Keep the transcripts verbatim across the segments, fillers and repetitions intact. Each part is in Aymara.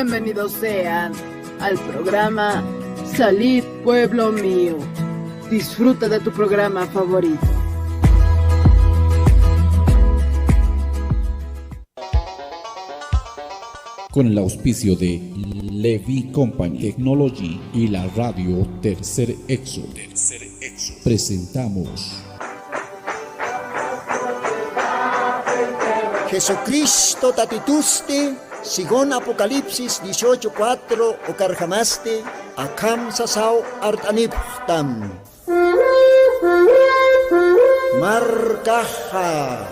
Bienvenidos sean al programa Salid Pueblo Mío. Disfruta de tu programa favorito. Con el auspicio de Levy Company Technology y la radio Tercer Éxodo, presentamos Jesucristo tatitusti, según Apocalipsis dieciocho cuatro, ukarjamasti akham sasaw art'anipxtam. Markaxa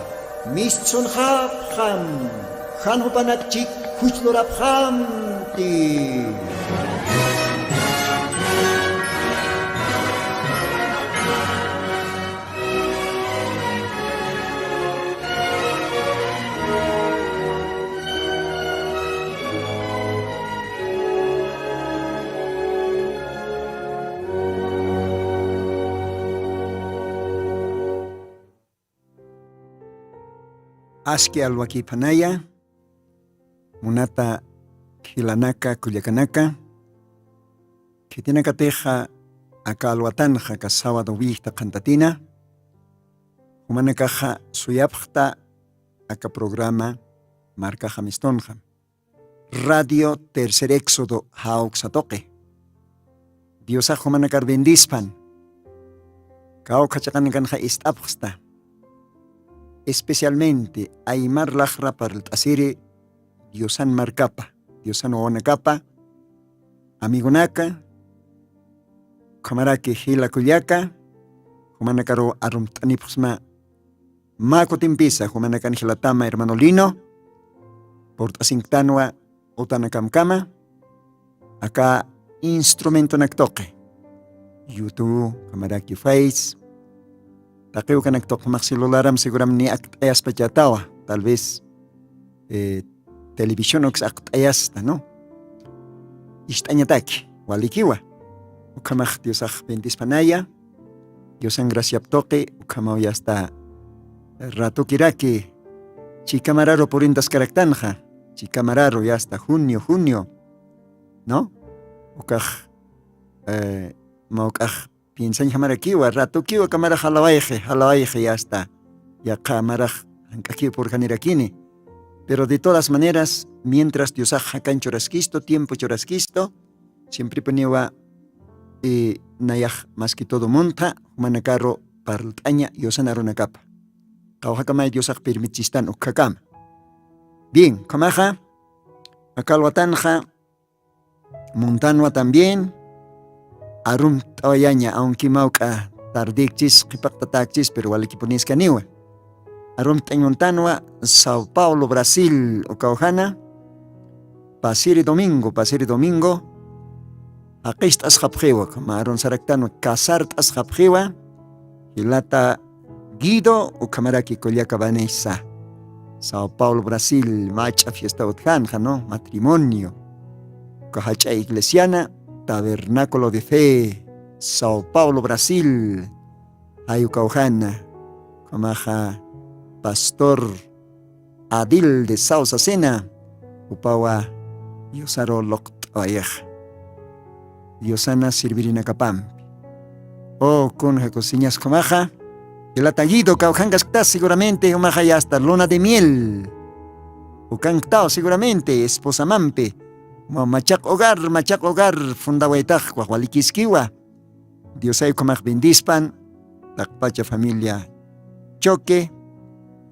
mistsunxapxam, jan jupanakchik juchlurapxamti. Aski alwakïpanaya, munata jilanaka, kullakanaka, khitinakatixa aka alwatanxa, aka sábado willta qhantatina, jumanakaxa suyapxta aka programa Markaxa Mistunxam. Radio Tercer Éxodo jawksa tuqi. Diosax jumanakar bendispan. Kawkha chiqanakanxa ist'apxsta. Especialmente aymar laxra parlt'asiri Diosan markapa, Diosan wawanakapa, amigonaka, ukhamaraki jila kullaka, jumanakaru arumt'anipxsma mä kutimpisa, jumanakan jilatama hermano Lino, purt'asinktanwa utanakamkama, aka instrumentonak tuqi, YouTube, ukhamaraki Face, taqi ukanak tuqi, jumax celularam seguram ni akt'ayaspachätawa, tal vez, eh, televisión uks akt'ayasta, ¿no? Ist'añataki, walikiwa. Ukhamax Diosax bendispanaya, Diosan graciap tuqi, ukhamaw yasta ratukiraki, chika mararu purintaskaraktanxa, chika mararu yasta junio, junio, ¿no? Ukax, eh, mawk'ax piensañjamarakiwa, ratukiwa kamarax jalawayxi, jalawayxi yasta, yaqha marax jank'akiw purjanirakini. Pero de todas maneras, mientras Diosax jakan churaskistu, tiempo churaskistu, siemprepuniwa, eh, nayax más que todo muntxa, jumanakaru parlt'aña yusan arunakapa. Qawqhakamay Diosax permitchistan ukkhakama. Bien, ukhamaxa, aka alwatanxa, muntanwa también, arumt'awayaña, aunque mawk'a tardïkchis, qhipaqtatäkchis, pero walikipuniskaniwa. Arumt'añ muntanwa, Sao Paulo, Brasil, ukawjana, pasiri domingo, pasiri domingo, jaqist'asxapxiwa, mä arunsaraktanwa, casart'asxapxiwa, jilata Guido, ukhamaraki kullaka Vanessa. Sao Paulo, Brasil, mach'a fiesta utjänxa, ¿no? Matrimonio. Uka jach'a iglesiana, Tabernáculo de Fe, Sao Paulo, Brasil. Jay ukawjana. Ukhamaxa pastor Adil de Sausa Sena, jupawa Diosaru luqt'awayaxa. Diosana servirinakapampi. O, kunja kusiñas ukhamaxa. Jilata Guido, kawkhankasktas seguramente, umaxa ya hasta luna de miel. Ukanktaw seguramente, esposamampi. Ma-, machaq hogar, machaq hogar, fundawaytax, walikiskiwa. Diosay ukhamax bendispan, taqpacha familia Choque,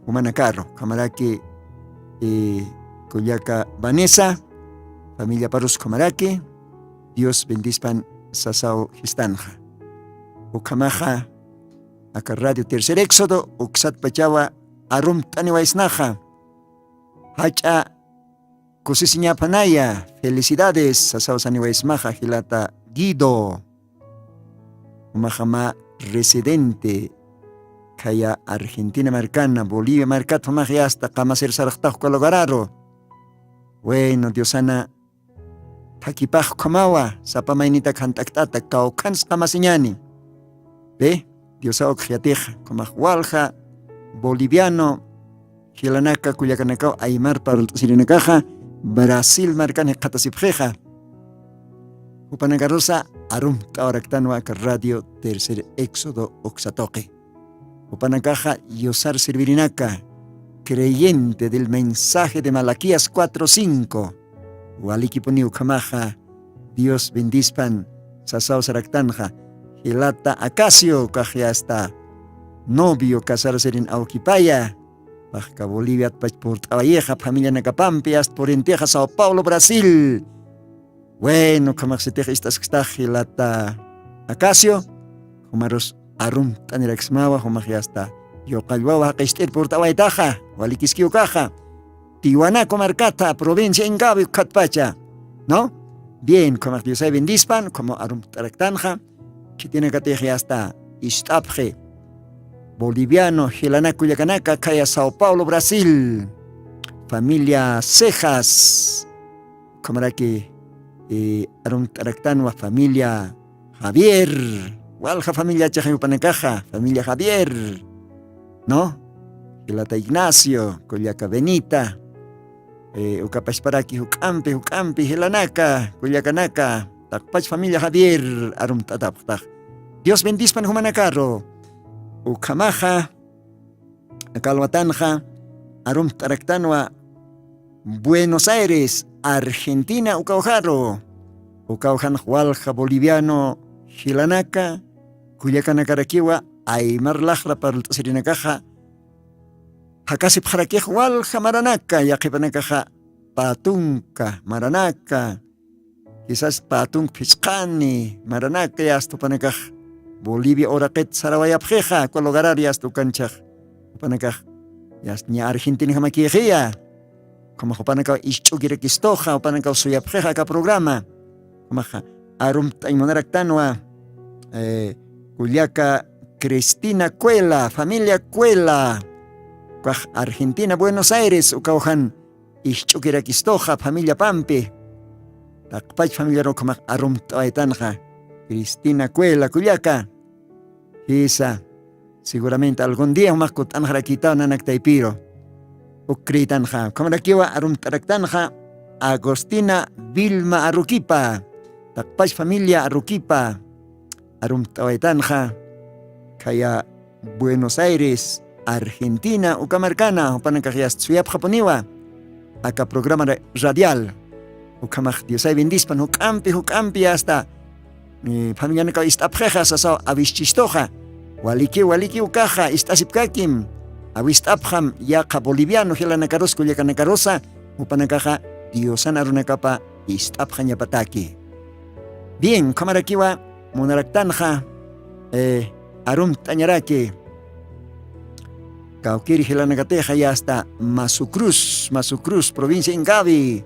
jumanakaru, ukhamaraki, eh, kullaka Vanessa, familia Parus ukhamaraki, Dios bendispan sasaw jistanxa. Ukhamaxa, aka Radio Tercer Éxodo, uksatpachawa arumt'aniwaysnaxa. Jach'a kusisiñapanaya, felicidades, sasaw saniwaysmaxa, jilata Guido. Umaxa mä residente, khaya Argentina markana, Bolivia markat, umax ya hasta qamasir saraxtax uka lugararu. Bueno, Diosana, thakipax ukhamawa, sapa maynitak jant'akt'ata, kawkhans qamasiñani. Ve, Diosaw ukx yatixa, ukhamax walja boliviano, jilanaka, kullakanakaw, aymar parlt'asirinakaxa, Brasil markan jikxatasipxixa. Jupanakarusa arumt'awaraktanwa aka Radio Tercer Éxodo uksatuqi. Jupanakaxa yusar servirinaka, creyente del mensaje de Malaquías cuatro cinco. Walikipuni ukhamaxa, Dios bendispan sasaw saraktanxa. Jilata Acacio kaxyasta novio casarasirin awkipaya. Pajka Boliviatpach purt'awayixa familianakapampi asta purentixa Sao Paulo, Brasil. Bueno, ukhamaxsitix ist'askstax jilata Acacio, jumarus arumt'aniraksmawa, jumaxyasta yuqallwawa jaqist'ir purt'awaytaxa. Walikiskiw kaxa, Tiwanaku markata provincia Ingavi ukkhatpacha, ¿no? Bien, ukhamax Diosay bendispan, ukhamaw arumt'araktanxa. Khitinakatix yasta ist'apxi boliviano jilanak kullakanaka khaya Sao Paulo, Brasil, familia Cejas. Ukhamaraki arumt'araktanwa familia Javier, walja familiachaxa jupanakaxa, familia Javier, ¿no? Jilata Ignacio, kullaka Benita, ukapasparaki juk'ampi juk'ampi jilanaka kullakanaka, taqpach familia Javier arumt'atapxtax. Dios bendispan jumanakaru. Ukhamaxa aka alwatanxa arumt'araktanwa Buenos Aires, Argentina ukawjaru. Ukawjanx walja boliviano jilanaka kullakanakarakiwa aymar laqra parlt'asirinakaxa jakasipxarakix walja maranaka, yaqhipanakaxa patunka maranaka, quizás patunk phichqani maranaka, yasta jupanakax Bolivia uraqit sarawayapxixa, uka lugarar yasta ukanchax jupanakax yasta ña Argentinajamakixiya. Ukhamax jupanakaw isch'ukirakistuxa, jupanakaw suyapxixa aka programa. Ukhamaxa arumt'añ munaraktanwa kullaka Cristina Cuela, familia Cuela, ukax Argentina, Buenos Aires ukawjan isch'ukirakistuxa familiapampi. Taqpach familiaru ukhamax arumt'awaytanxa Cristina Cuela kullaka. Jisa, seguramente algún día jumax kutt'anxarakïtaw nanak taypiru. Uk creyitanxa, ukhamarakiwa arumt'araktanxa Agustina Vilma Arruquipa, taqpach familia Arruquipa arumt'awaytanxa. Khaya Buenos Aires, Argentina uka markana, jupanakax yasta suyapxapuniwa aka programa radial. Ukhamax Diosay bendispan, juk'ampi juk'ampi yasta familianakaw ist'apxixa sasaw awischistuxa. Waliki waliki ukaxa ist'asipkakim. Awist'apxam yaqha boliviano jilanakarus kullakanakarusa, jupanakaxa Diosan arunakapa ist'apxañapataki. Bien, ukhamarakiwa munaraktanxa arumt'añaraki kawkir jilanakatixa yasta Masu Cruz, Masu Cruz, provincia Ingavi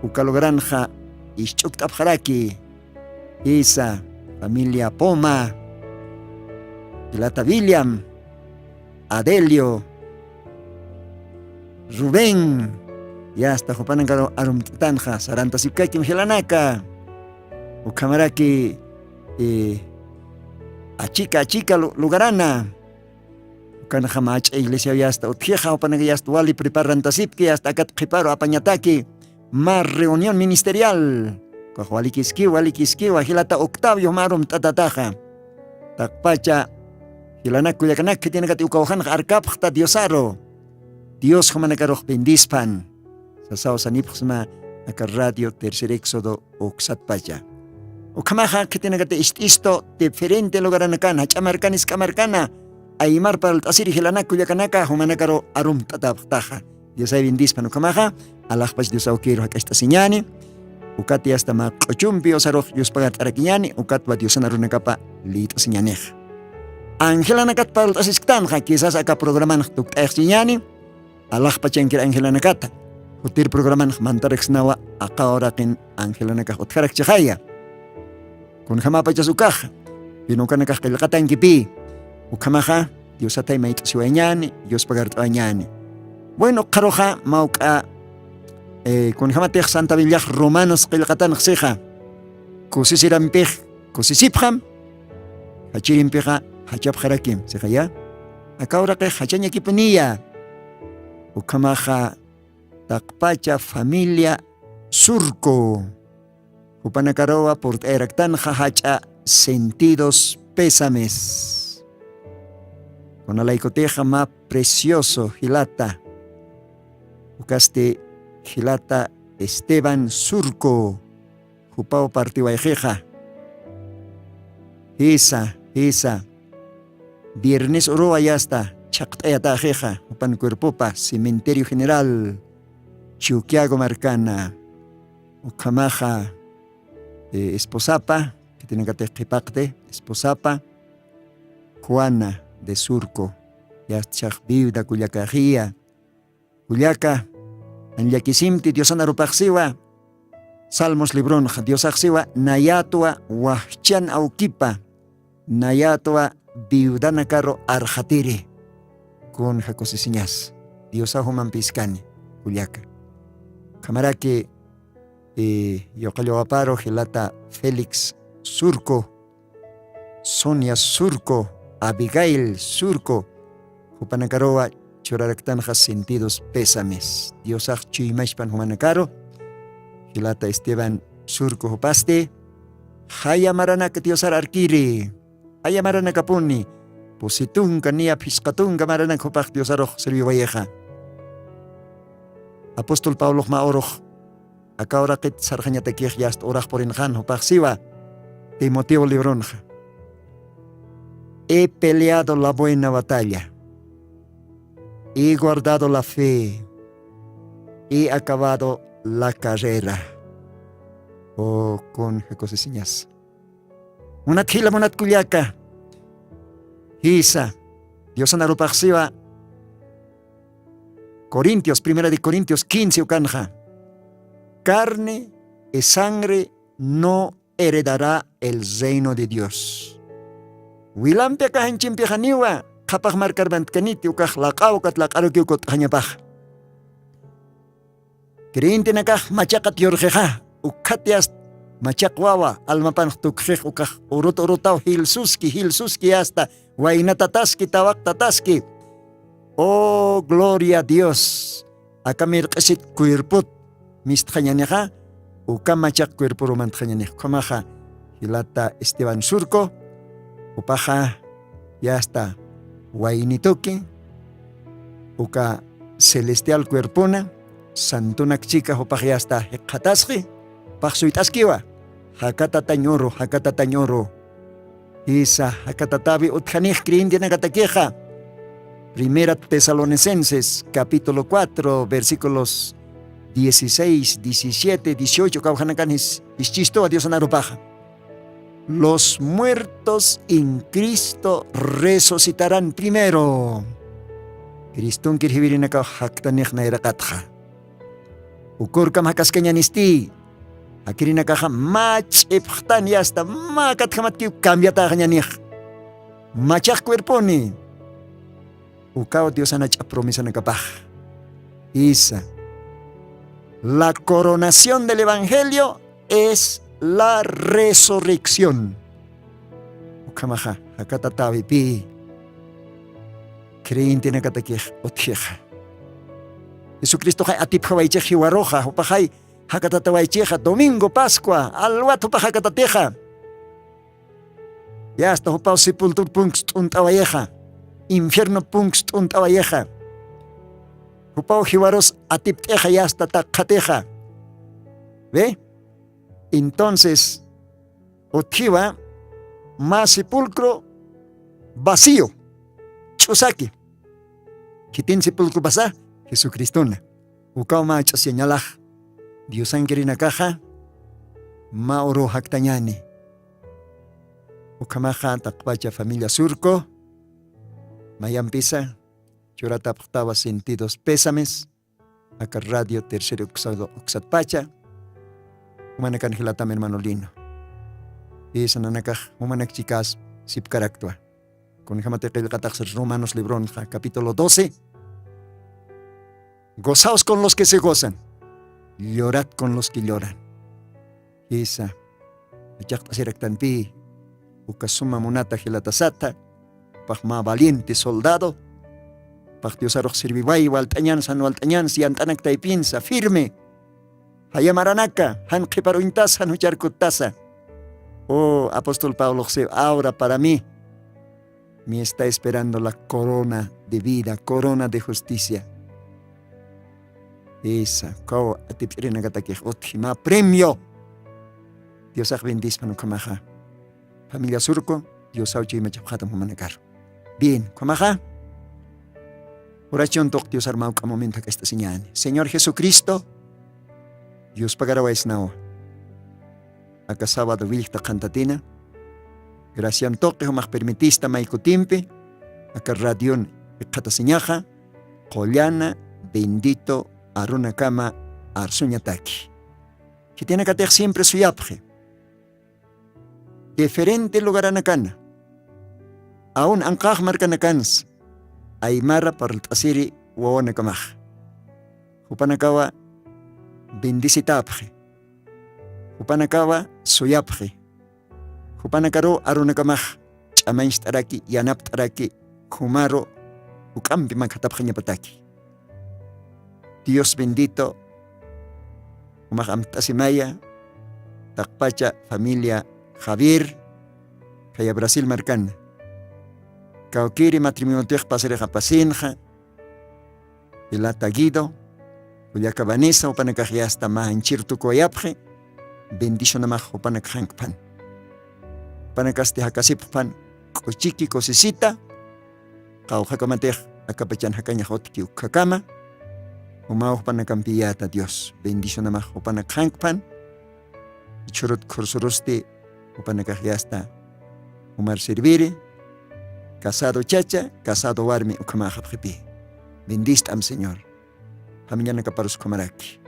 uka lugaranxa isch'ukt'apxaraki. Jisa, familia Poma, jilata William, Adelio, Rubén, yasta jupanakaru arumt'atanxa, sarantasipkakim jilanaka. Ukhamaraki achika achika lugarana. Ukanxa mach'a iglesiaw yasta utjixa, jupanaka yasta wali preparantasipki, yasta akat qhiparu apañataki mä reunión ministerial. Ukax walikiskiwa, walikiskiwa, jilata Octavio juma arumt'atataxa. Taqpacha jilanak kullakanaka, khitinakati ukawjanxa arkapxta Diosaru. Dios jumanakarux bendispan. Sasaw sanipxsma aka Radio Tercer Éxodo uksatpacha. Ukhamaxa khitinakati ist'istu diferente lugaranakan, jach'a markana, isk'a markana, aymar parlt'asiri jilanak kullakanaka, jumanakaru arumt'atapxtaxa. Diosay bendispan ukhamaxa, alaxpach Dios awkiru jak'acht'asiñäni, ukat yasta mä q'uchumpi usarux yuspagart'arakiñäni, ukatwa Diosan arunakapa liyt'asiñänixa. Angelanakat parlt'asisktanxa, quizás aka programanx tukt'ayxchiñäni, alaxpachankir angelanakata. Jutir programanx mantaraksnawa aqaw uraqin angelanakax utjarakchixaya. Kunjämapachas ukaxa, pin ukanakax qillqatankipï. Ukhamaxa Diosatay mayt'asiwayñäni, yuspagart'awañäni. Bueno, qharuxa mawk'a kunjämatix Santa Bibliax Romanos qillqatanx sixa. Kusisirampix kusisipxam, jachirimpixa jachapxarakim sixaya. Aka uraqix jachañakipuniya. Ukhamaxa Taqpacha familia Surco. Jupanakaruwa purt'ayaraktanxa jach'a sentidos pésames. Kunalaykutixa mä precioso jilata, ukasti jilata Esteban Surco, jupaw partiwayxixa. Jisa, jisa. Viernes uruwa yasta chhaqt'ayatäxixa jupan cuerpopa cementerio general Chuquiago markana. Ukhamaxa, eh, esposapa, khitinakatix qhipaqti, esposapa Juana de Surco. Yasta chhax viuda kullakaxiya. Kullaka, jan llakisimti Diosan arupaxsiwa. Salmos libronxa Diosaxsiwa nayatwa wajchan awkipa, nayatwa viudanakaru arxatiri. Kunja kusisiñas, Diosax jumampiskani, kullaka. Ukhamaraki, eh, yuqallawaparu jilata Félix Surco, Sonia Surco, Abigail Surco, jupanakaruwa churaraktanxa sentidos pésames. Diosax chuymachpan jumanakaru, jilata Esteban Surco jupasti, jaya maranak Diosar arkiri, jaya maranakapuni, pusi tunka niya phisqa tunka maranak jupax Diosarux serviwayixa. Apóstol Pablox mä urux aka uraqit sarxañatakix yasta urax purinxan jupaxsiwa Timoteo libronxa. He peleado la buena batalla, he guardado la fe, he acabado la carrera. O kunja kusisiñas. Munat jila, munat kullaka. Jisa, Diosan arupaxsiwa Corintios, primera de Corintios quince ukanxa. Carne y sangre no heredará el reino de Dios. Wilampi aka janchimpixa niwa qhapax markarmantkaniti ukax laq'aw kat laq'arukiw kut'xañapax. Creyentenakax machaqat yurxixa, ukkhat yasta machaq wawa almapanx tukxix ukax urut urutaw jilsuski, jilsuski yasta waynatataski, tawaqtataski. Oh, gloria a Dios. Aka mirq'isit cuerpot mistxañanixa, uka machaq cuerporu mantxañanix. Ukhamaxa jilata Esteban Surco, jupaxa yasta waynituki, uka celestial cuerpona, santunak chika jupax yasta jikxatasxi, jupax suyt'askiwa, jakatatañ uru, jakatatañ uru. Jisa, jakatatawi utjanix creyentenakatakixa. Primera Tesalonicenses, capítulo cuatro, versículos dieciséis, diecisiete, dieciocho, kawjanakan jis-, jischistuwa Diosan arupaxa. Los muertos en Cristo resucitarán primero. Cristonkir jiwirinakaw jaktanix nayraqatxa. Ukurkam jakaskañanisti. Jakirinakaxa mä ch'ipxtan yasta, mä katjamatkiw cambiataxañanix. Machaq cuerponi. Ukaw Diosan jach'a promesanakapax. Jisa. La coronación del evangelio es la resurrección. Ukhamaxa, jakatatäwipï creyentenakatakix utjixa. Jesucristoxay atipjawaychix jiwaruxa, jupaxay jakatatawaychixa, domingo, Pascua, alwat jupax jakatatixa. Yasta jupaw sepultur punks t'unt'awayixa, infierno punks t'unt'awayixa. Jupaw jiwarus atipt'ixa yasta taqxatixa. ¿Ve? Entonces, utjiwa mä sepulcro vacío, ch'usaki. Khitin sepulcro pasa, Jesucristona. Ukaw mä ch'usiñalax, Diosankirinakaxa mä uru jaktañani. Ukhamaxa taqpacha familia Surco, mayampisa churatapxtawa sentidos pésames, aka radio tercer uksado uksatpacha, jumanakan jilatam hermano Lino. Jisa, nanakax jumanak chikas sipkaraktwa. Kunjamati qillqataxsa Romanos libronxa, capítulo doce. Gozaos con los que se gozan, llorad con los que lloran. Jisa, machaqt'asiraktanpï uka suma munata jilatasata, jupax mä valiente soldado, Jupax Diosarux sirviway, walt'añansa, jan walt'añansa, yant'anak taypinsa, firme. Jaya maranaka, jan qhipar uñtasa, jan juchar kuttasa. O apóstol Pablox si, ahora para mí me está esperando la corona de vida, corona de justicia. Isa, ukaw atipch'irinakatakix utji mä premio. Diosax bendispan ukhamaxa. Familia Surco, Diosaw chuymachapxätam jumanakaru. Bien, ukhamaxa. Oración tuq Diosar mä juk'a momento jak'acht'asiñäni. Señor Jesucristo, yuspagarawaysnawa. Aka sábado willkta qhantatina. Gracian tuqi jumax permitista may kutimpi. Aka radion jikxatasiñaxa. Qullana bendito arunakama arsuñataki. Khitinakatix siempre suyapxi. Diferente lugaranakana, aun anqax markanakansa, aymara parlt'asiri wawanakamax. Jupanakawa bendicitäpxi. Jupanakawa suyapxi. Jupanakaru arunakamax ch'amañcht'araki, yanapt'araki, jumaru juk'ampi makhatapxañapataki. Dios bendito, jumax amt'asimaya, taqpacha familia Javier, khaya Brasil markana. Kawkiri matrimoniotix pasirix apasinxa, Pilata Guido, kullaka Vanessa, jupanakax yasta mä anchir tukuwayapxi, bendicionamax jupanakxankpan. Jupanakasti jakasipxpan k'uchiki kusisita, qawqhakamatix akapachan jakañax utjki ukhakama, jumaw jupanakampiyäta Dios, bendicionamax jupanakxankpan, jichhürut khursurusti jupanakax yasta jumar serviri, casado chacha, casado warmi ukhamaxapxipi. Bendist'am, Señor. Familianakaparus ukhamaraki.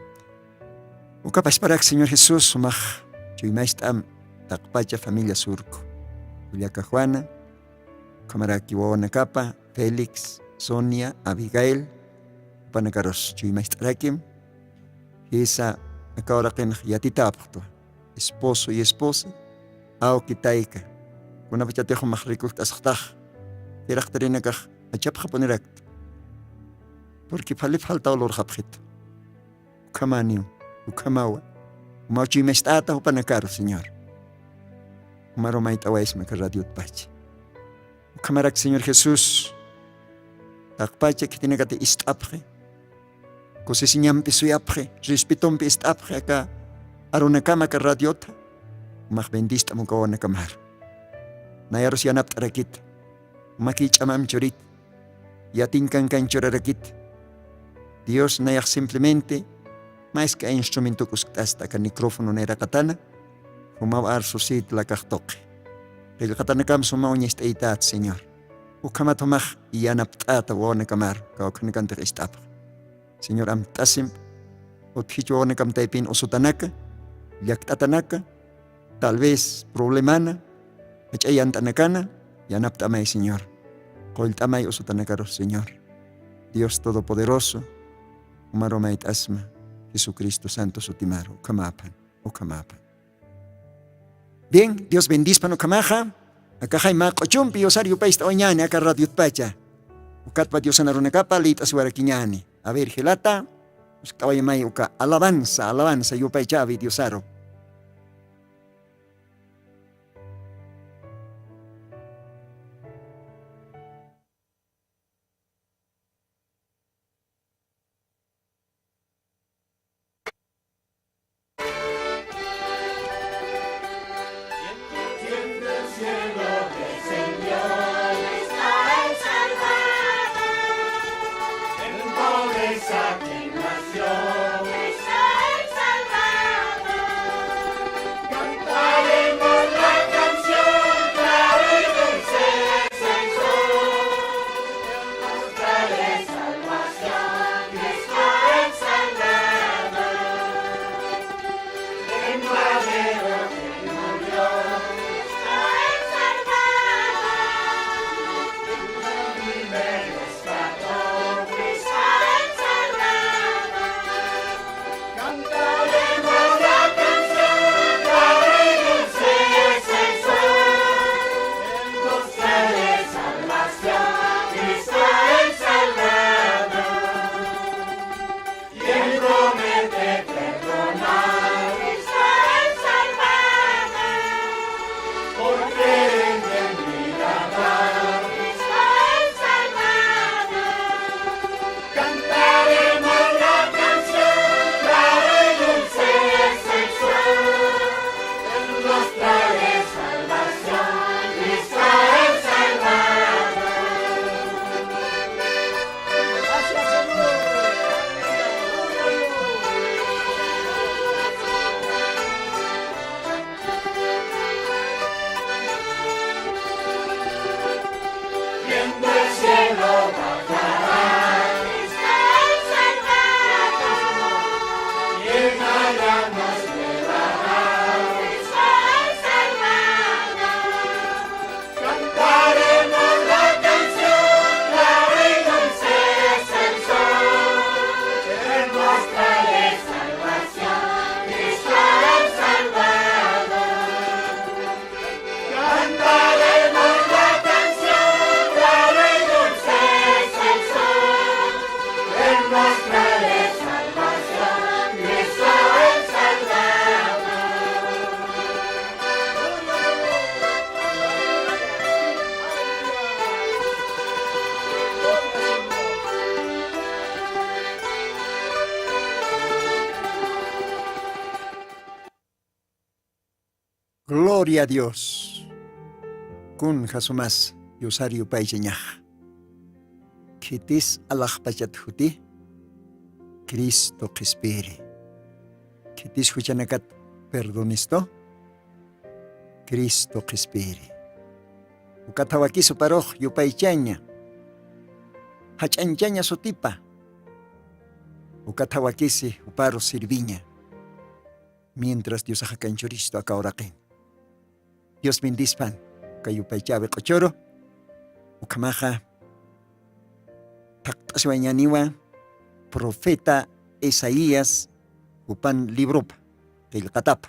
Ukapasparak, Señor Jesús, jumax chuymacht'am taqpacha familia Surco. Kullaka Juana, ukhamaraki wawanakapa, Félix, Sonia, Abigail, jupanakarus chuymacht'arakim. Jisa aka uraqinx yatitäpxtwa. Esposo y esposa, awki tayka, kunapachatix jumax rikujt'asxtax, iraqtarinakax achapxapunirakta. Porque falip faltaw lurxapxitu. Ukhamaniw, ukhamawa. Jumaw chuymacht'äta jupanakaru, Señor. Jumaru mayt'awaysma aka radiotpacha. Ukhamarak Señor Jesús, taqpacha khitinakati ist'apxi, kusisiñampi suyapxi, respetompi ist'apxi aka arunakama aka radiota, jumax bendist'am uka wawanakamaru. Nayarus yanapt'arakita, jumakiy ch'amam churita, yatiñ kankan churarakita. Dios nayax simplemente, mask'a instrumento k'uskt'asta aka micrófono nayraqatana, jumaw arsusït lakax tuqi. Qillqatanakam suma uñacht'aytät, Señor. Ukhamat jumax yanapt'äta wawanakamaru, kawkhanakantix ist'apxi. Señor, amt'asim, utjich wawanakam taypin usutanaka, llakt'atanaka, tal vez problemana, jach'a yant'anakana, yanapt'amay, Señor. Qullt'amay usutanakarus, Señor. Dios Todopoderoso, jumaru mayt'asma, Jesucristo santo sutimaru, ukhamapan, ukhamapan. Bien, Dios bendispan ukhamaxa, akaxay mä q'uchumpi yusar yupayst'awañäni aka radiotpacha. Ukatpa Diosan arunakapa liyt'asiwarakiñäni. A ver, jilata, uskt'awayamay uka alabanza, alabanza yupaychäwi Diosaru. Gloria a Dios. Kun jasumas yusar yupaychañax. Khitis alaxpachat juti Cristo qhispiri. Khitis juchanakat perdonisto Cristo qhispiri. Ukatawakis uparux yupaychaña jach'anchaña sutipa. Ukatawakisi uparux sirviña. Mientras diosaxa kanchuristu aka uraqin. Dios bendispan. Kayupaychawi q'uchuru ukhamaxa thaqt'asiwañaniwa profeta Isaías jupan libropa qillqatapa.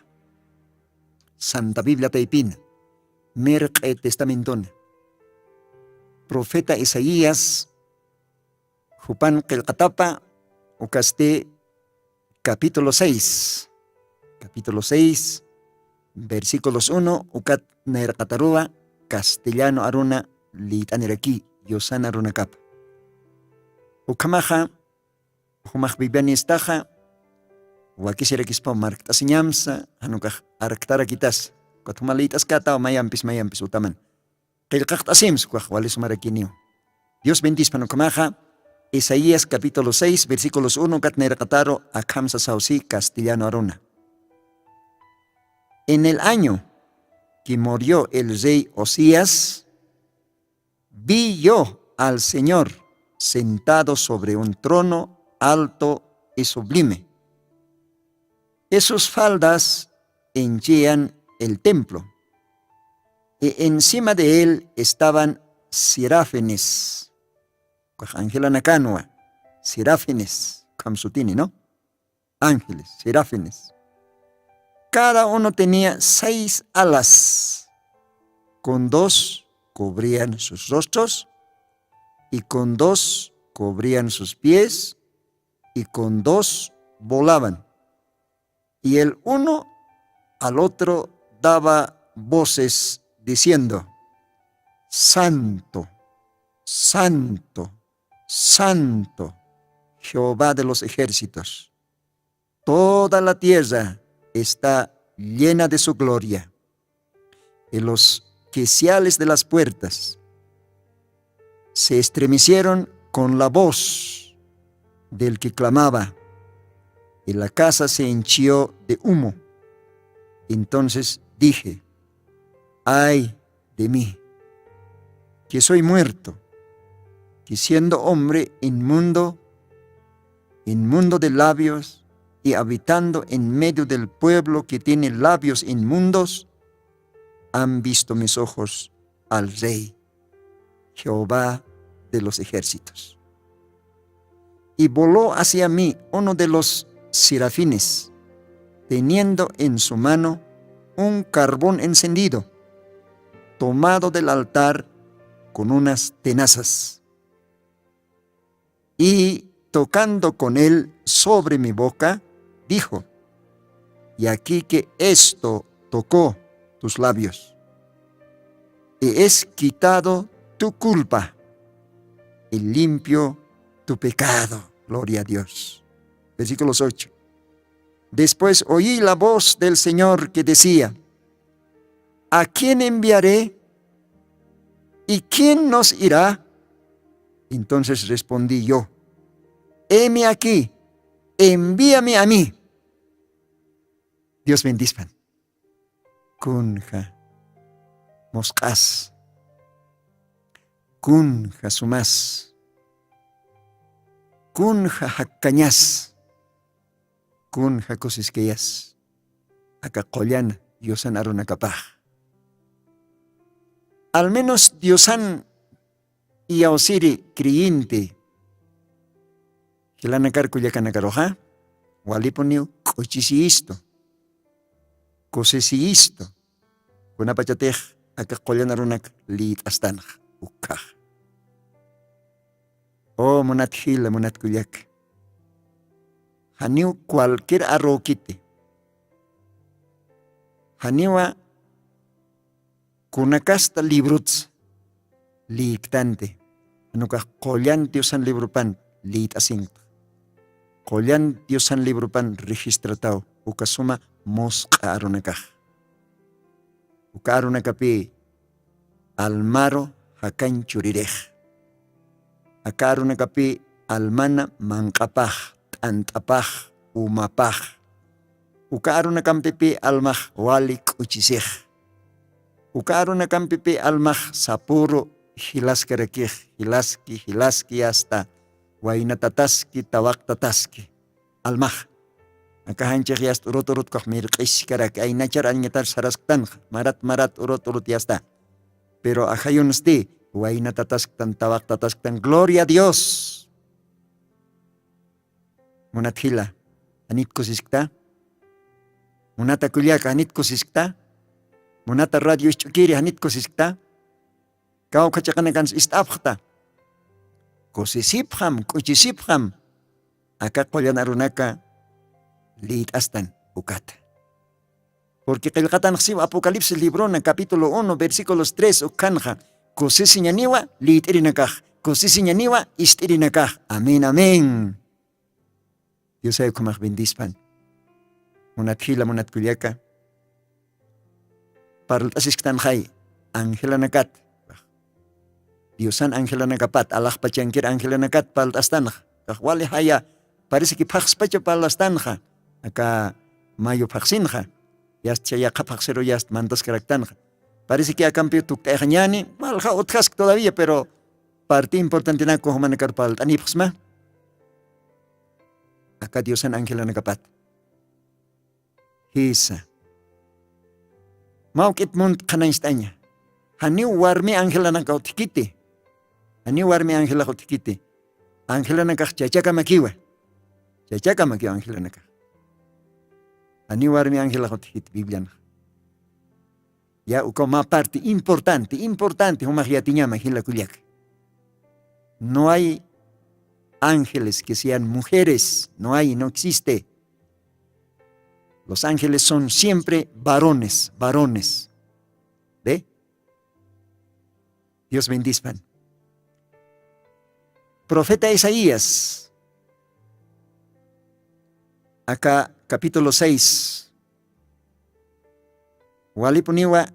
Santa biblia taypina mirq'i testamentona profeta Isaías jupan qillqatapa ukasti capítulo seis capítulo seis versículos uno ukat nayraqataruwa castellano aruna lït'aniraki yusana runakapa. Ukhamaxa jumax bibianistaxa wakisirakispaw markt'asiñamsa janukax arktarakitas ukat juma lït'askataw mayampis mayampis utaman qillqaqt'asimsa ukax walisumarakiniw. Dios bendispan ukhamaxa isaías capítulo seis versículos uno ukat nayraqataru akhamsa sawsi castellano aruna. En el año que murió el rey Osías, vi yo al Señor sentado sobre un trono alto y sublime. Y sus faldas henchían el templo, y encima de él estaban serafines. Angelanakanwa, serafines, kamsutini, ¿no? Ángeles, serafines. Cada uno tenía seis alas. Con dos cubrían sus rostros, y con dos cubrían sus pies, y con dos volaban. Y el uno al otro daba voces diciendo: Santo, santo, santo, Jehová de los ejércitos. Toda la tierra está llena de su gloria. Y los quiciales de las puertas se estremecieron con la voz del que clamaba, y la casa se hinchió de humo. Entonces dije: Ay de mí, que soy muerto, que siendo hombre inmundo, inmundo de labios, y habitando en medio del pueblo que tiene labios inmundos, han visto mis ojos al Rey, Jehová de los ejércitos. Y voló hacia mí uno de los serafines, teniendo en su mano un carbón encendido, tomado del altar con unas tenazas. Y tocando con él sobre mi boca, dijo: Y aquí que esto tocó tus labios, y es quitado tu culpa, y limpio tu pecado. Gloria a Dios. Versículos ocho. Después oí la voz del Señor que decía: ¿A quién enviaré? ¿Y quién nos irá? Entonces respondí yo: Heme aquí, envíame a mí. Dios bendispan. Kunja musq'as, kunja sumas, kunja jakkañas, kunja kusiskayas aka qullan diosan arunakapax. Al menos diosan iyawsiri creyente jilanakar kullakanakaruxa walipuniw k'uchisiyistu, kusisiyistu. Kunapachatix aka qullan arunak lït'astanxa ukkhaxa. O munat jila munat kullak, janiw cualquier arrukiti, janiwa kunakasta librutsa lïktanti, janukax qullan diosan librupan lït'asinta, qullan diosan librupan registrataw uka suma musq'a arunakax. Uka arunakapï almaru jakañ churirix. Aka arunakapï almana manq'apax, t'ant'apax, umapax. Uka arunakampipï almax wali k'uchisix. Uka arunakampipï almax sapüru jilaskarakix, jilaski jilaski asta waynatataski tawaqtataski. Almax aka janchix yast urut urutkax mirq'iskarak aynachar alñatar sarasktanxa marat marat urut urut yasta. Pero ajayunsti waynatatasktan tawaqtatasktan gloria a dios. Munat jila, janit kusiskta? Munata kullaka janit kusiskta? Munata radio isch'ukiri janit kusiskta? Kawkha chiqanakansa ist'apxta. Kusisipxam k'uchisipxam. Aka qullan arunaka lït'astan ukata. Purqui qillqatanxsiw apocalipsis librona capítulo uno versículos tres ukhanxa, kusisiñaniwa lït'irinakax, kusisiñaniwa ist'irinakax. Amén amén. Diosay ukhamax bendispan. Munat jila munat kullaka, parlt'asisktanxay angelanakat. Diosan angelanakapat alaxpachankir angelanakat parlt'astanxa. Kax wali jaya, parece que phaxspacha parlastanxa. Aka mayu phaxsinxa, yast chayaqha phaxsiru yast mantaskaraktanxa. Parece que akampiw tukt'ayxañani walja utjask todavía pero parti importantenaku jumanakar parlt'anipxsma. Aka diosan angelanakapat. Jisa. Mawk'it munt qhanañst'aña. Janiw warmi angelanakaw thikiti. Janiw warmi angelaxw thikiti. Angelanakax chachakamakiwa. Chachakamakiwa angelanakax. Janiw warmi angelaxw thikiti biblianax. Ya ukaw mä parti importanti importanti jumax yatiñama jila kullaka. No hay ángeles que sean mujeres no hay no existe. Los ángeles son siempre varones varones. Ve. Dios bendispan. Profeta isaías aka capítulo seis. Walipuniwa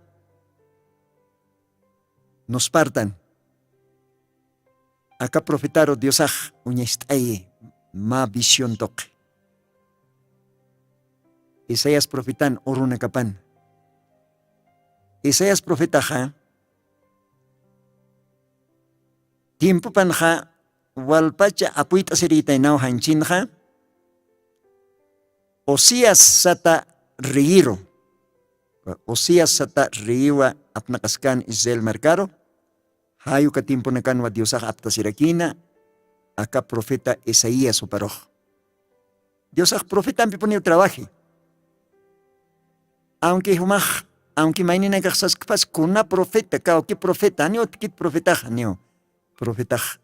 nuspartan. Aka profetaru diosax uñast'ayi mä vision tuqi. Isaías profetan urunakapan. Isaías profetaxa tiempopanxa walpacha apuyt'asirïtaynaw janchinxa. Osías sata reyiru. Osías sata reyiwa apnaqaskan israel markaru. Jayuka tiemponakanwa diosax aptasirakina aka profeta isaías uparux. Diosax profetampipuniw trabaji. Awnki jumax awnki mayninakax saskpas kuna profeta kawki profeta janiw utkit profetax janiw. Profetax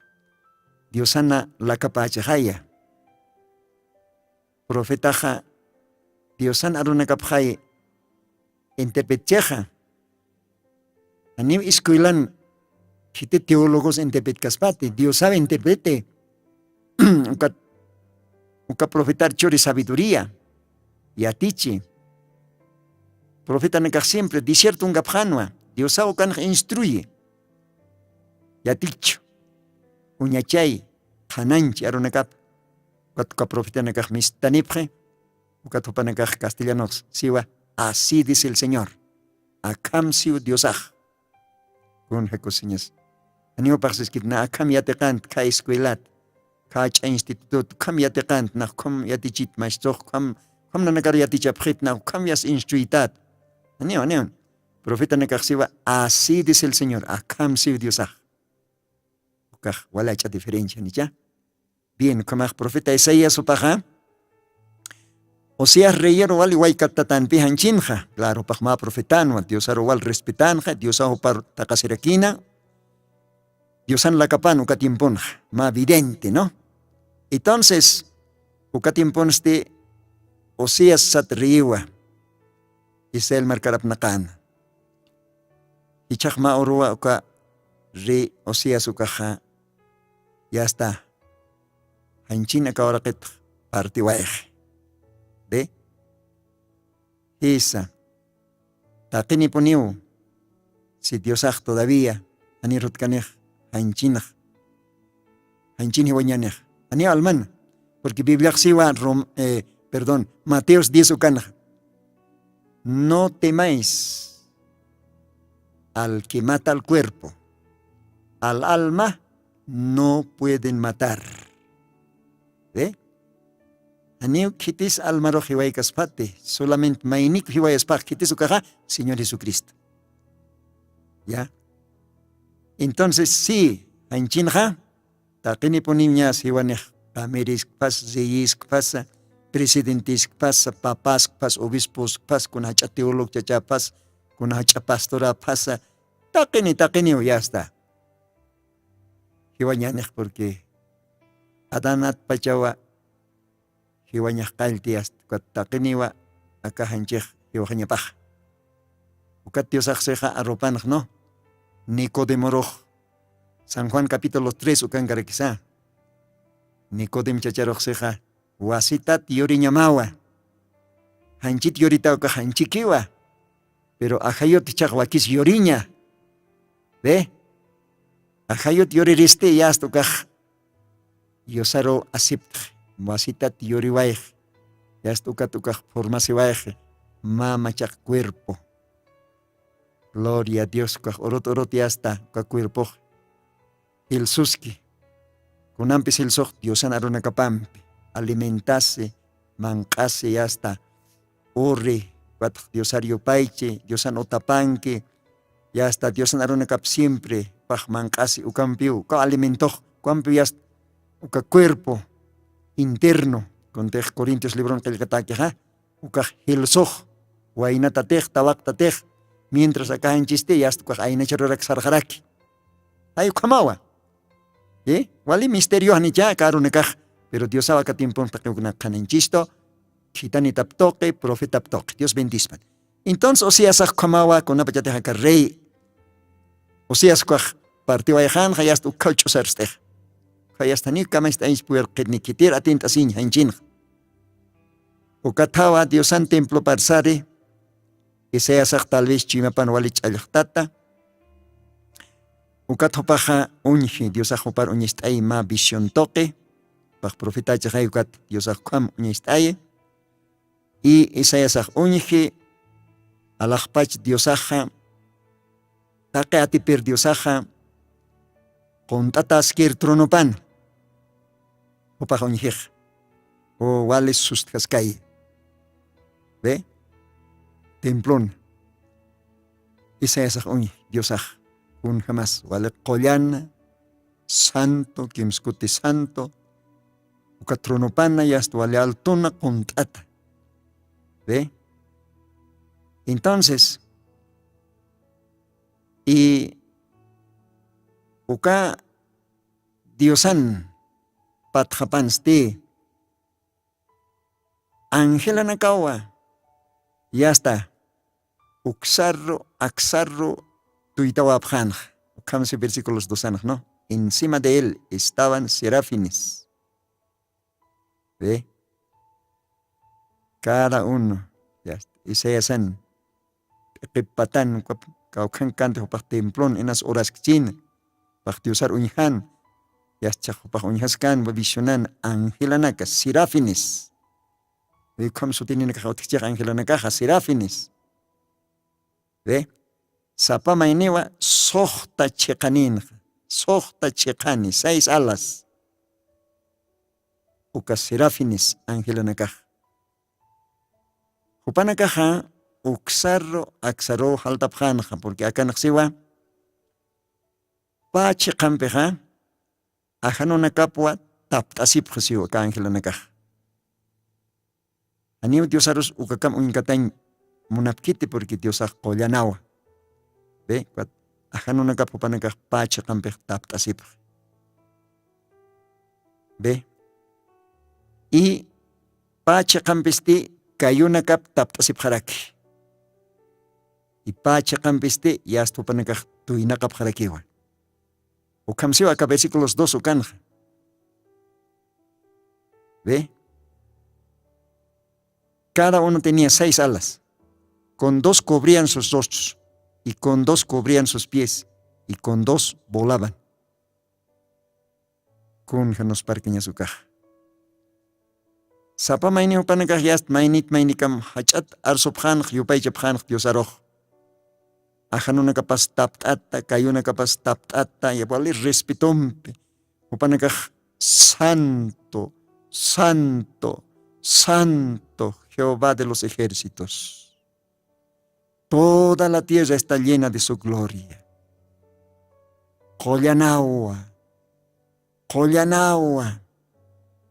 diosana lakapächixaya. Profetaxa diosan arunakapxay interpretchixa. Janiw escuelan khiti teólogos interpretkaspati diosaw interprete. Uka profetar churi sabiduría yatichi. Profetanakax siempre desiertunkapxanwa diosaw ukanx instruye. Yatichu uñachay qhananchi arunakap. Ukat uka profetanakax mistanipxi. Ukat jupanakax castellanox siwa así dice el señor. Akham siw diosax. Kun jakusiñas aniwapaxsiskit na akham yatiqant kha escuelat kha ch'a institutut ukham yatiqant nax ukham yatichit mastux ukham nanakar yatichapxit nax ukham yas instruytat. Aniw aniw profetanakax siwa así dice el señor akham siw diosax. Ukax wali ach'a diferencia nicha. Bien ukhamax profeta isaías upaxa osías reyeru wali waykatatanpi janchinxa claro upax mä profetanwa diosaru wal respetanxa diosax upar taqasirakina. Diosan lakapan uka tiemponxa mä vidente no. Entonces uka tiemponsti osías sat reyiwa israel markarapnaqana. Ichhax mä uruwa uka ri osías ukaxa yasta janchin aka uraqitx partiwayxi. Be jisa. Taqini puniw Si diosax todavía janir jutkanix, janchinx janchin jiwañanix, janiw alman. Porque bibliaxsiwa, perdón, mateos diez ukanxa, no temáis al que mata al cuerpo, al alma no pueden matar. Janiw khitis almarux jiwaykaspati, solamente mayniku jiwayaspax khitis ukaxa, señor jesucristo. Ya. Entonces si, janchinxa taqinipuniw ñas jiwanix, qamiriskpasa, reyiskpasa, presidentiskpasa, papaskpasa, obisposkpasa, kuna jach'a teologchachapas, kuna jach'a pastoraphasa, taqini taqiniw yasta. Jiwañanix purqui adanatpachawa jiwañaxqallti asta ukat taqiniwa, akaxanchix jiwaxañapaxa. Ukat diosaxsixa arropanaxnu, nicodemorux san juan capítulo tres ukankarakisa. Nicodem chacharuxsixa wasitat yuriñamawa. Janchit yurita ukax janchikiwa. Pero ajayut ichax wakis yuriña. Be, ajayut yuriristi yasta ukax yusaru asiptx, wasitat yuriwayx, yasta ukat ukax formasiwayx, mä machaq cuerpo. Gloria dios ukax urut urut yasta uka cuerpox jilsuski. Kunampis jilsux diosan arunakapampi, alimentasi, manq'asi yasta, uri, ukatx diosar yupaychi, diosan utapanki, yasta diosan arunakap siempre pax manq'asi ukampiw ukaw alimentox, ukampiw yasta uka cuerpo interno. Kuntix corintios libron qillqatakixa, ukax jilsux, waynatatix tawaqtatix, mientras akaxanchisti yasta ukax aynacharurak sarxaraki. Jay ukhamawa. Wali misterioxnicha karunakax, pero diosaw aka tiemponx taqiwkuna qhananchistu, khitanitap tuqi profetap tuqi dios bendispan. Entonces osiasax ukhamawa kunapachatix aka rey, osias ukax partiwayxanxa yasta ukhaw ch'usarst'ixa. Ukha yasta janiw kamacht'añch puwirqitni khitir atint'asiñ janchinxa. Ukathawa diosan temploparsari, isaiasax tal vez chuymapan wali ch'allxtata. Ukat jupaxa uñji diosax jupar uñacht'ayi mä visión tuqi, pax profetachaxay ukat diosax ukham uñacht'ayi. Y isaiasax uñji, alaxpach diosaxa, taqi atipir diosaxa qunt'ataskir tronopan. Jupax uñjix, u wali sustkaskay, be, templon. Isaiasax uñji diosax, kunjamas wali qullana, santo kimskuti santo, uka tronopana yasta wali altuna qunt'ata. Be, entonces, y uka diosan patxapansti, angelanakawa yasta uksarru aksarru tuytawapxanxa. Ukhamsi versículos dosanxnu, encima de él estaban serafines. Ve, cada uno, yasta isaiasan p'iqipatan kawkhankanti jupax templon inas uraskchina, pax diosar uñjan. Yasta chax jupax uñjaskan visionan angelanaka serafines. Ve, ukham sutininakaxa utjchix angelanakaxa serafines. Ve, sapamayniwa suxta chiqaninxa, suxta chiqani seis alas. Uka serafines angelanakaxa, jupanakaxa uksaru aksaru jaltapxanxa purqui akanxsiwa, pä chiqampixa ajanunakapwa tapt'asipxisiwa aka angelanakaxa. Janiw diosarus ukakam uñkatañ munapkiti purqui diosax qullanawa. Be, ajanunakap jupanakax pä chiqampix tapt'asipxi. Be, y pä chiqampisti kayunakap tapt'asipxaraki. Y pä chiqampisti yasta jupanakax tuynaqapxarakiwa. Ukhamsiwa aka versículos dos ukanxa. Ve, cada uno tenía seis alas, con dos cubrían sus rostros, Y con dos cubrían sus pies, y con dos volaban. Kunja nusparkañas ukax? Sapa mayni jupanakax yast maynit maynikam jach'at arsupxanx yupaychapxanx diosarux. Ajanunakapas tapt'ata kayunakapas tapt'ata, wali respetompi jupanakax: santo, santo, santo, jehová de los ejércitos. Toda la tierra está llena de su gloria. Qullanawa, qullanawa,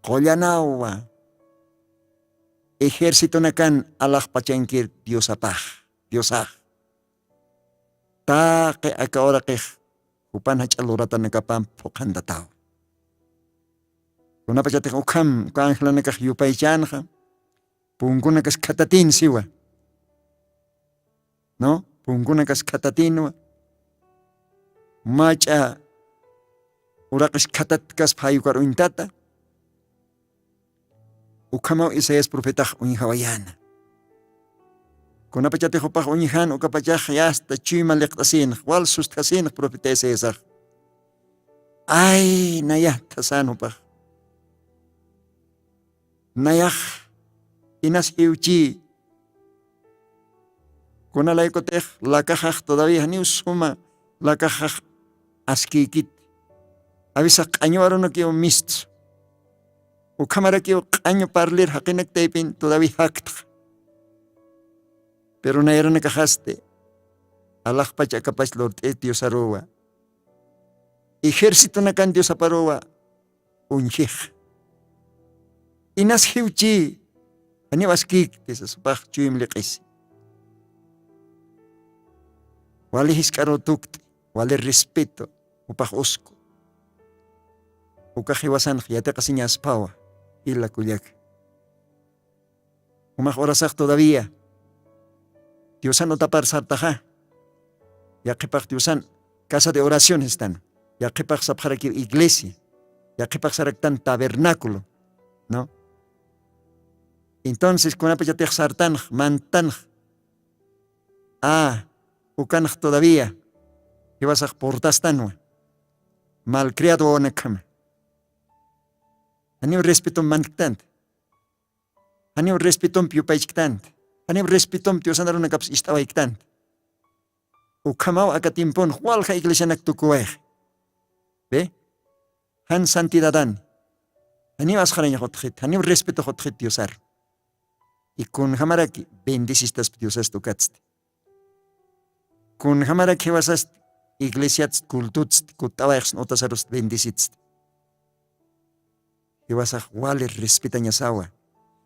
qullanawa. Ejercitonakan alaxpachankir diosapax, diosax. Taqi aka uraqix jupan jach'a luratanakapam phuqhantataw. Kunapachatix ukham uka angelanakax yupaychanxa, punkunakas khatatin siwa. No, punkunakas khatatinwa. Mach'a uraqis khatatkas phayukar uñtata. Ukhamaw isaías profetax uñjawayana. Kunapachatix upax uñjan ukapachax yasta chuyma liqt'asinx wal sustjasinx profeta isaiasax. Ay, nayaxthasan upax. Nayax inas jiwchi. Kunalaykutix lakaxax todavía janiw suma lakaxax askiykit. Avisax q'añu arunakiw mistsu. Ukhamarakiw q'añu parlir jaqinaktaypin todavía jaktxa. Pero nayaranakaxasti alaxpach akapach lurt'it diosaruwa. Ejercitonakan diosaparuwa uñjix. Inas jiwchi janiw askikti sasupax chuyim liq'isi. Wali jisk'aruw tukt'i, wali respeto upax usku. Ukax jiwasanx yatiqasiñasphawa. Jila kullaka, jumax urasax todavía diosan utapar sartaxa. Yaqhipax diosan casa de oración sistan. Yaqhipax sapxarakiw iglesia. Yaqhipax saraktan tabernáculo. No, entonces kunapachatix sartanx mantanx, a ukanx todavía jiwasax purtastanwa. Malcriado wawanakhama. Janiw respetom mantktant. Janiw respetompi yupaychktant. Janiw respetompi diosanarunakaps ist'awayktant. Ukhamaw aka tiemponx walja iglesianak tukuwayx. Be, jan santidadan. Janiw asxarañax utxit janiw respetox utxit diosar. Y kunjamaraki bendisistaspi diosasta ukatsti. Kunjamarak jiwasast iglesiatst cultutst kutt'awayxsn utasarust bendisitst. Jiwasax wali respetañasawa.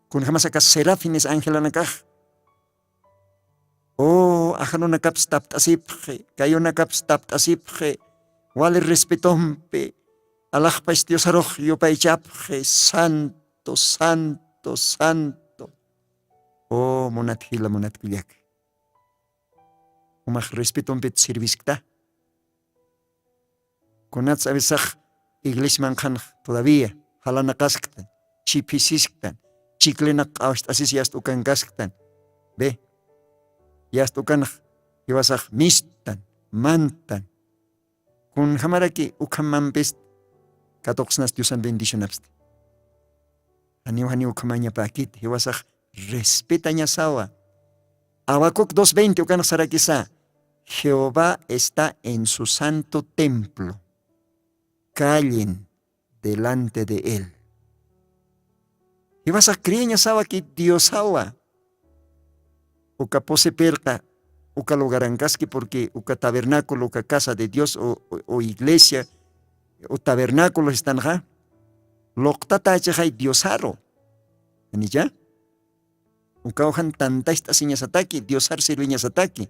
Kunjamasaka serafines angelanakax, o ajanunakaps tapt'asipxi kayunakaps tapt'asipxi. Wali respetompi alaxpach diosarux yupaychapxi santo santo santo. O munat jila munat kullaka, umax respetompit sirviskta? Kunats avisax iglesiaman qhanx todavía jalanaqasktan, chiphisisktan, chiklinak q'awst'asis yast'ukankasktan. Be, yast'ukanx jiwasax mistan, mantan. Kunjamaraki ukhamampist katuqsnas diosan bendicionapsti. Janiw janiw ukhamañapäkit jiwasax respetañasawa. Abacuc dos veinte ukanxsarakisa, jehová está en su santo templo. Callen delante de él. Jiwasax creeñasawaki diosawa. Uka pusipirqa uka lugarankaski purqui uka tabernáculo uka casa de dios o iglesia o tabernáculo istanxa, luqtatachixay diosaru. Janicha? Ukawjan tantacht'asiñasataki diosar sirviñasataki.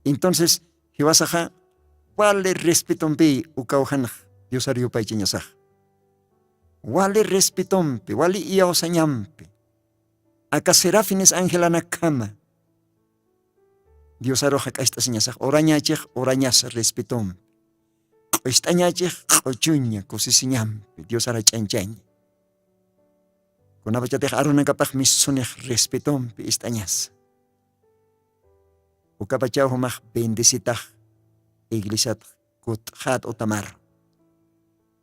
Entonces jiwasaxa wali respetompi ukawjanx diosar yupaychañasax. Wali respetompi wali iyawsañampi aka serafines angelanakhama. Diosarux jak'acht'asiñasax urañachix urañasa respetompi. Q'ucht'añachix q'uchuña kusisiñampi diosar jach'añchaña. Kunapachatix arunakapax missunix respetompi ist'añasa. Ukapachaw jumax bendecitax iglesiat kutxat utamar.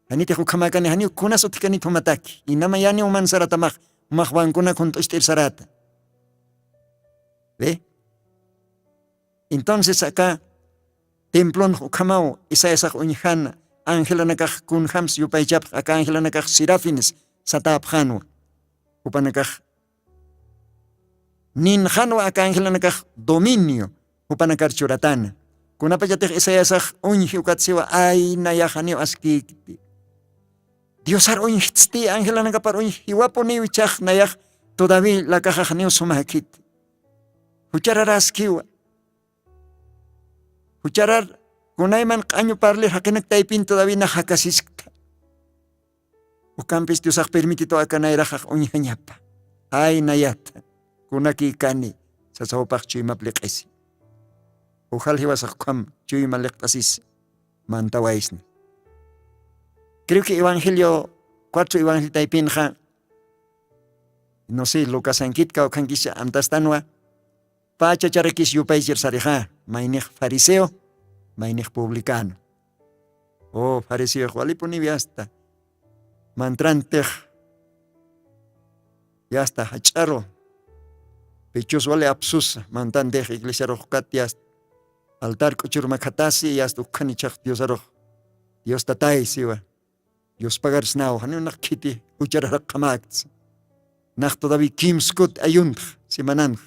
Janitix ukhamäkani janiw kunas utjkanit jumataki inama yaniw mansaratamax, jumax wankuna kunt'ust'ir sarata. Ve. Entonces aka templonx ukhamaw isaiasax uñjana angelanakax kunjams yupaychapx aka angelanakax serafines satäpxanwa. Jupanakax ninxanwa aka angelanakax dominio jupanakar churatana. Kunapachatix isaiasax uñji ukat siwa ay nayaxaniw askïkti. Diosar uñjtsti angelanakapar uñj jiwapuniw ichax nayax todaví lakaxaxniw sumäkiti. Juchararaskiwa. Jucharar kunayman q'añu parlir jaqinak taypin todaví nax jakasiskta. Ukampis diosax permititwa aka nayraxax uñjañapa. Ay nayata kunakïkani sasawpax chuymap liq'isi. Ujal jiwasax ukham chuyma liqt'asisi. Mantawaysna. Creo que evangelio cuatro evangelio taypinxa no sé lucasankit kawkhankisa amtastanwa. Pachacharakis yupaychir sarixa maynix fariseo maynix publicano. O fariseox walipuniw yasta mantrantix yasta jach'aru pichus wali apsusa mantantix iglesiarux ukat yasta altar k'uchur makhatasi yasta ukhanichax diosarux. Dios tatay siwa. Yuspagarsnaw janiw nax khiti jucharar jaqhamäktsa. Nax todaví kimskut ayuntx semananx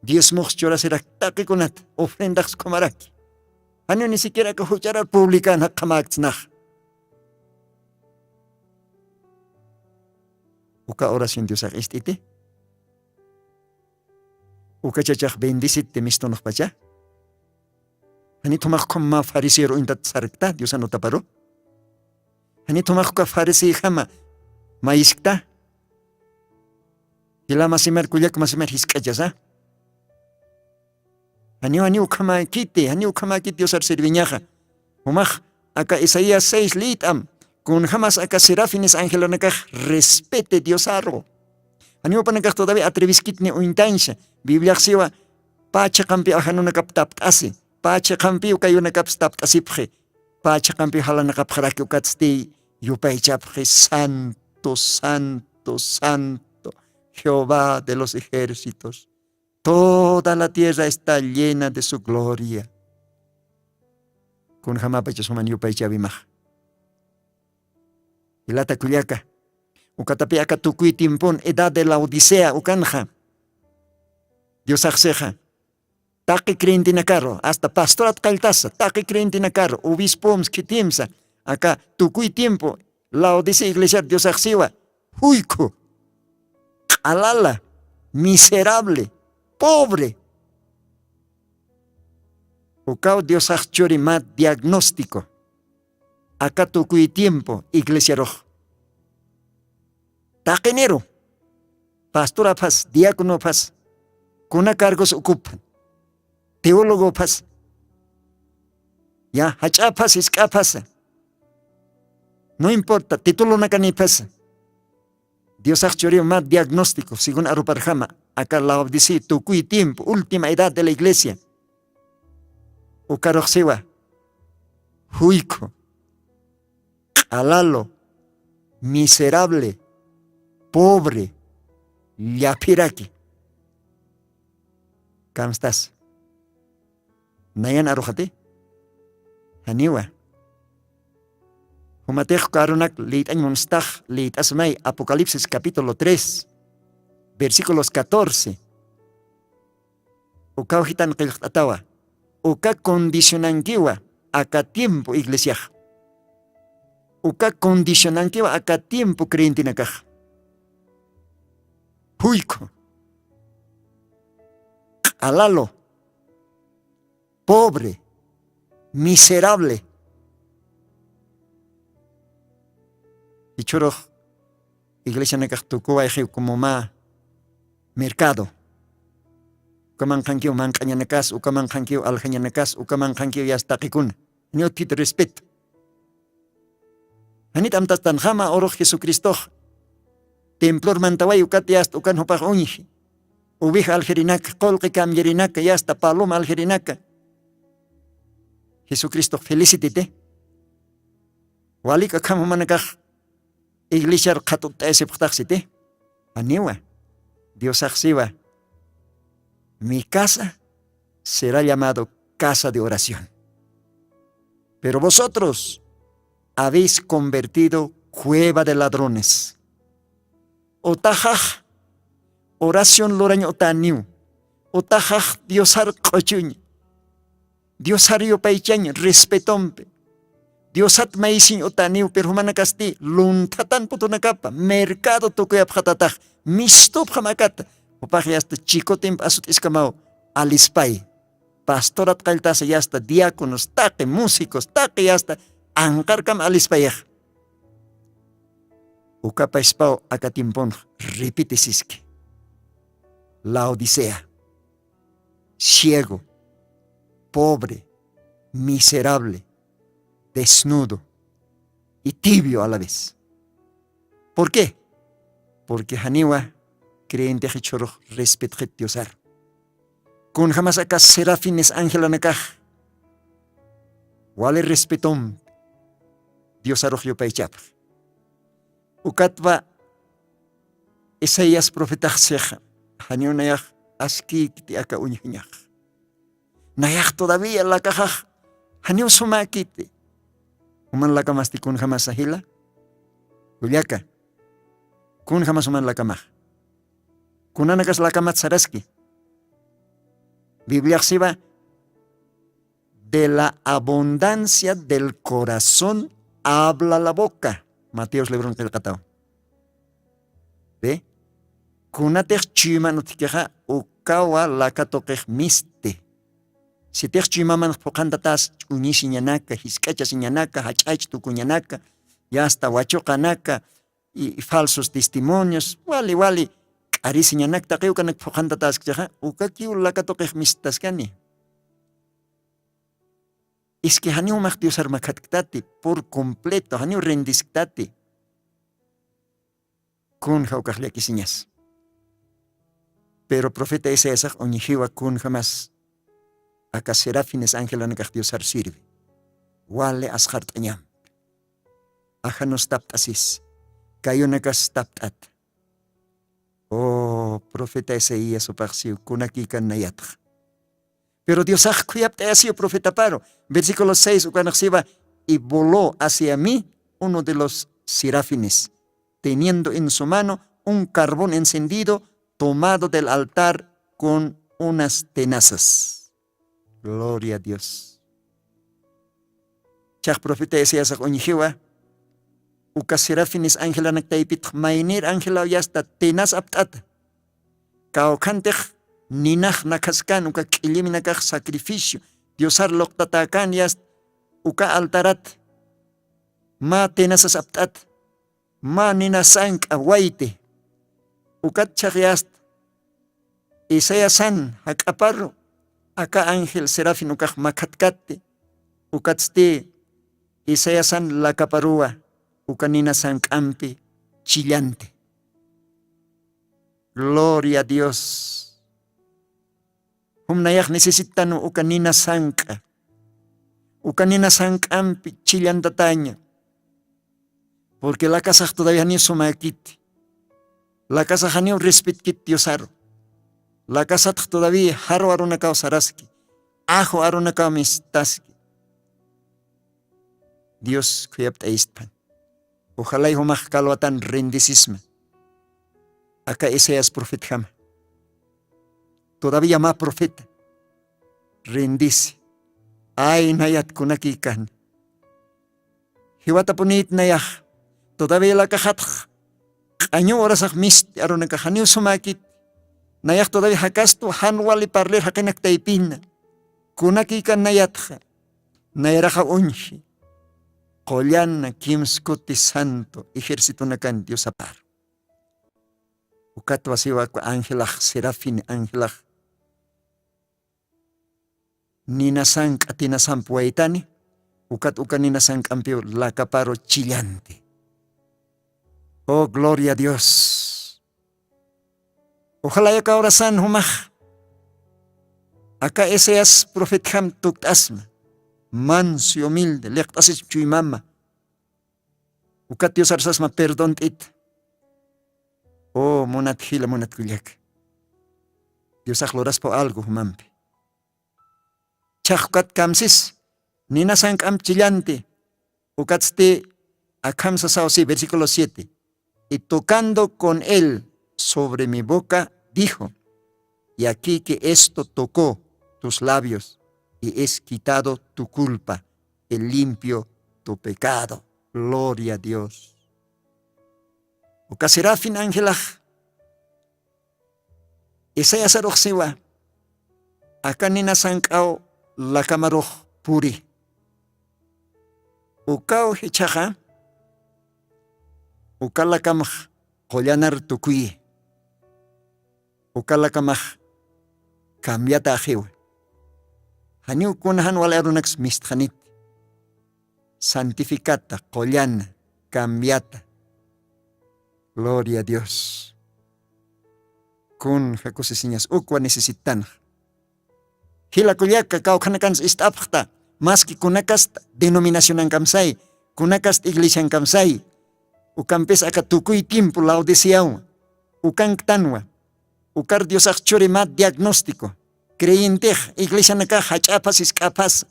diezmox churasirak taqikunat ofrendax sukhumaraki. Janiw ni siquiera aka jucharar publican jaqhamäktsnax. Uka oración diosax ist'iti. Uka chachax bendicit temistonaxpacha. Janit jumax ukham mä fariseoru uñtat sarkta diosan utaparu. Janit jumax uka farisejama mayiskta. Jila masimar kullak masimar jisk'achasa. Janiw janiw ukhamäkiti janiw ukhamäkiti diosar serviñaxa. Jumax aka isaías seis liyt'am kunjamas aka serafines angelanakax respete diosaru. Janiw jupanakax todaví atreviskitni uñtañsa. Bibliaxsiwa pä chiqampiw ajanunakap tapt'asi pä chiqampiw kayunakapsa tapt'asipxi. Pä chiqampiw jalanakapxaraki ukatsti yupaychapxi santo santo santo jehová de los ejércitos. Toda la tierra está llena de su gloria. Kunjamapacha suman yupaychawimax. Jilata kullaka. Ukatapi aka tukuy timpun edad de laodicea ukanxa diosaxsixa taqi creyentenakaru asta pastorat qalltasa taqi creyentenakaru obispomsa khitimsa aka tukuy tiempo laodicea iglesiar diosaxsiwa juykhu q'alala miserable pobre. Ukaw diosax churi mä diagnóstico aka tukuy tiempo iglesiarux taqiniru pastoraphas diaconophas kuna cargos ukuphan teólogophas ya jach'aphas jisk'aphasa no importa titulonakanïphasa. Diosax churiw mä diagnóstico según aruparjama aka laodicea tukuy tiempo última edad de la iglesia ukaruxsiwa juykhu q'alalu miserable pobre llaphiraki. Kamstas nayan aruxati janiwa. Jumatix uka arunak liyt'añ munstax liyt'asmay apocalipsis capítulo tres versículos catorce. Ukaw jitan qillqt'atawa uka condicionankiwa aka tiempo iglesiax uka condicionankiwa aka tiempo creyentenakax juykhu q'alalu pobre miserable. Jichhurux iglesianakax tukuwayxiw como mä mercado ukaman qhankiw manq'añanakas ukaman qhankiw aljañanakas ukaman qhankiw yastaqikuna. Janiw utkhit respeto janit amtastanxama urux jesucristox templor mantaway ukat yasta ukan jupax uñji Uwij aljirinaka, qulqi kamllirinaka, yasta paloma aljirinaka. Jesucristox felicititi. Walik'a kham jumanakax iglesiar qhat'ut'ayasipxtaxsiti. Janiwa. Diosaxsiwa, mi casa será llamado casa de oración, pero vosotros habéis convertido cueva de ladrones. Utaxax oración lurañ utaniw. Utaxax diosar q'uchuñ. Diosar yupaychañ respetompi. Diosat maysiñ utaniw perjumanakasti lunthatan putunakapa mercado tukuyapxatatax. Mistupxamakata. Jupax yasta chikutimp asut'iskamaw. Alispay. Pastorat qalltasa yasta diáconos taqi músicos taqi yasta anqarkam alispayax. Ukapaspaw aka tiemponx repitisiski. Laodicea, ciego, pobre, miserable, desnudo y tibio a la vez. ¿Por qué? Porque janiwa creyentix ichhurux respetxit diosar. Kunjamas aka serafines angelanakax wali respetompi diosarux yupaychapx. Ukatwa isaías profetaxsixa janiw nayax askïkiti aka uñjañax. Nayax todavía lakaxax janiw sumäkiti. Uman lakamasti kunjamasa jila? Kullaka, kunjamas uman lakamax? Kunanakas lakamat saraski? Bibliaxsiwa, de la abundancia del corazón habla la boca. Mateos libron qillqataw. Ve, kunatix chuyman utjkixa ukawa laka tuqix misti. Sitix chuymamanx phuqhantatas ch'uñisiñanaka jisk'achasiñanaka jach'ach tukuñanaka, yasta wachuqanaka, y falsos testimonios wali wali k'arisiñanak taqiw kanak phuqhantataskchaxa ukakiw laka tuqix mistaskani. Iski janiw max diosar makhatktati pur completo janiw rendisktati. Kunja ukax llakisiñas? Pero profeta isaiasax uñjiwa kunjamas aka serafines angelanakax diosar sirvi. Wali asxart'añampi. Ajanus tapt'asis kayunakas tapt'ata. O profeta isaías upaxsiw kunakikan nayatxa. Pero diosax khuyapt'ayasiw profetaparu. Versículo seis ukanaxsiwa, y voló hacia mí uno de los serafines, teniendo en su mano un carbón encendido tomado del altar con unas tenazas. Gloria a dios. Chax profeta isaiasax uñjiwa uka serafines angelanak taypitx maynir angelaw yasta tenas apt'ata. Kawkhantix ninax nakhaskan uka k'illiminakax sacrificio diosar luqtatäkan yasta uka altarat mä tenasas apt'ata. Mä nina sank'a wayti. Ukat chhaqyasta isaiasan jak'aparu aka ángel serafin ukax makhatkatti. Ukatsti isaiasan lakaparuwa uka nina sank'ampi chillanti. Gloria a dios. Jumnayax necesitanwa uka nina sank'a. Uka nina sank'ampi chillantataña. Purqui lakasax todavía janiw sumäkiti. Lakasax janiw respetkiti diosaru. Lakasatx todavía jarwa arunakaw saraski. Aju arunakaw mistaski. Dios khuyapt'ayistpan. Uxalay jumax kalwatan rendisisma. Aka isaías profetjama. Todavía mä profeta rendisi. Ay nayat kunakïkana. Jiwatapunït nayax todavía lakaxatx q'añu urasax misti arunakax janiw sumäkit. Nayax todavía jakastwa jan wali parlir jaqinak taypina. Kunakïkan nayatxa nayraxa uñji. Qullana kimskuti santo ejercitonakan diosaparu. Ukatwa siwa angelax serafin angelax nina sank'a tinasamp waytani. Ukat uka nina sank'ampiw lakaparu chillanti. Oh gloria a dios. Ojalaya kawrasan jumax aka Isaías profetjam tukt'asma, manso y humilde, liqt'asis chuymama. Ukat Diosar sasma perdon t'it. O munat jila, munat kullaka, Diosax luraspa algo jumampi. Chhaxkat kamsis nina sank'amp chillanti. Ukatsti akham sasaw si, versículo siete: y tocando con él sobre mi boca, dijo: y aquí que esto tocó tus labios, y es quitado tu culpa, y limpio tu pecado. Gloria a Dios. Uka serafin angelax Isaiasarux siwa, aka nina sank'aw lakamarux puri. Ukaw jichhaxa uka lakamax qullanar tukuyi. Uka lakamax cambiata axiwa. Janiw kuna jan wali arunaks mistxanit. Santificata, qullana, cambiata. Gloria a Dios. Kunja kusisiñas ukwa necesitanxa. Jila kullaka, kawkhanakansa ist'apxta, maski kunakasta denominacionankamsay, kunakasta iglesiankamsay, ukampis aka tukuy tiempo Laodiceawa ukanktanwa. Ukar Diosax churi mä diagnóstico. Creyentex iglesianakax jach'apas isk'apas,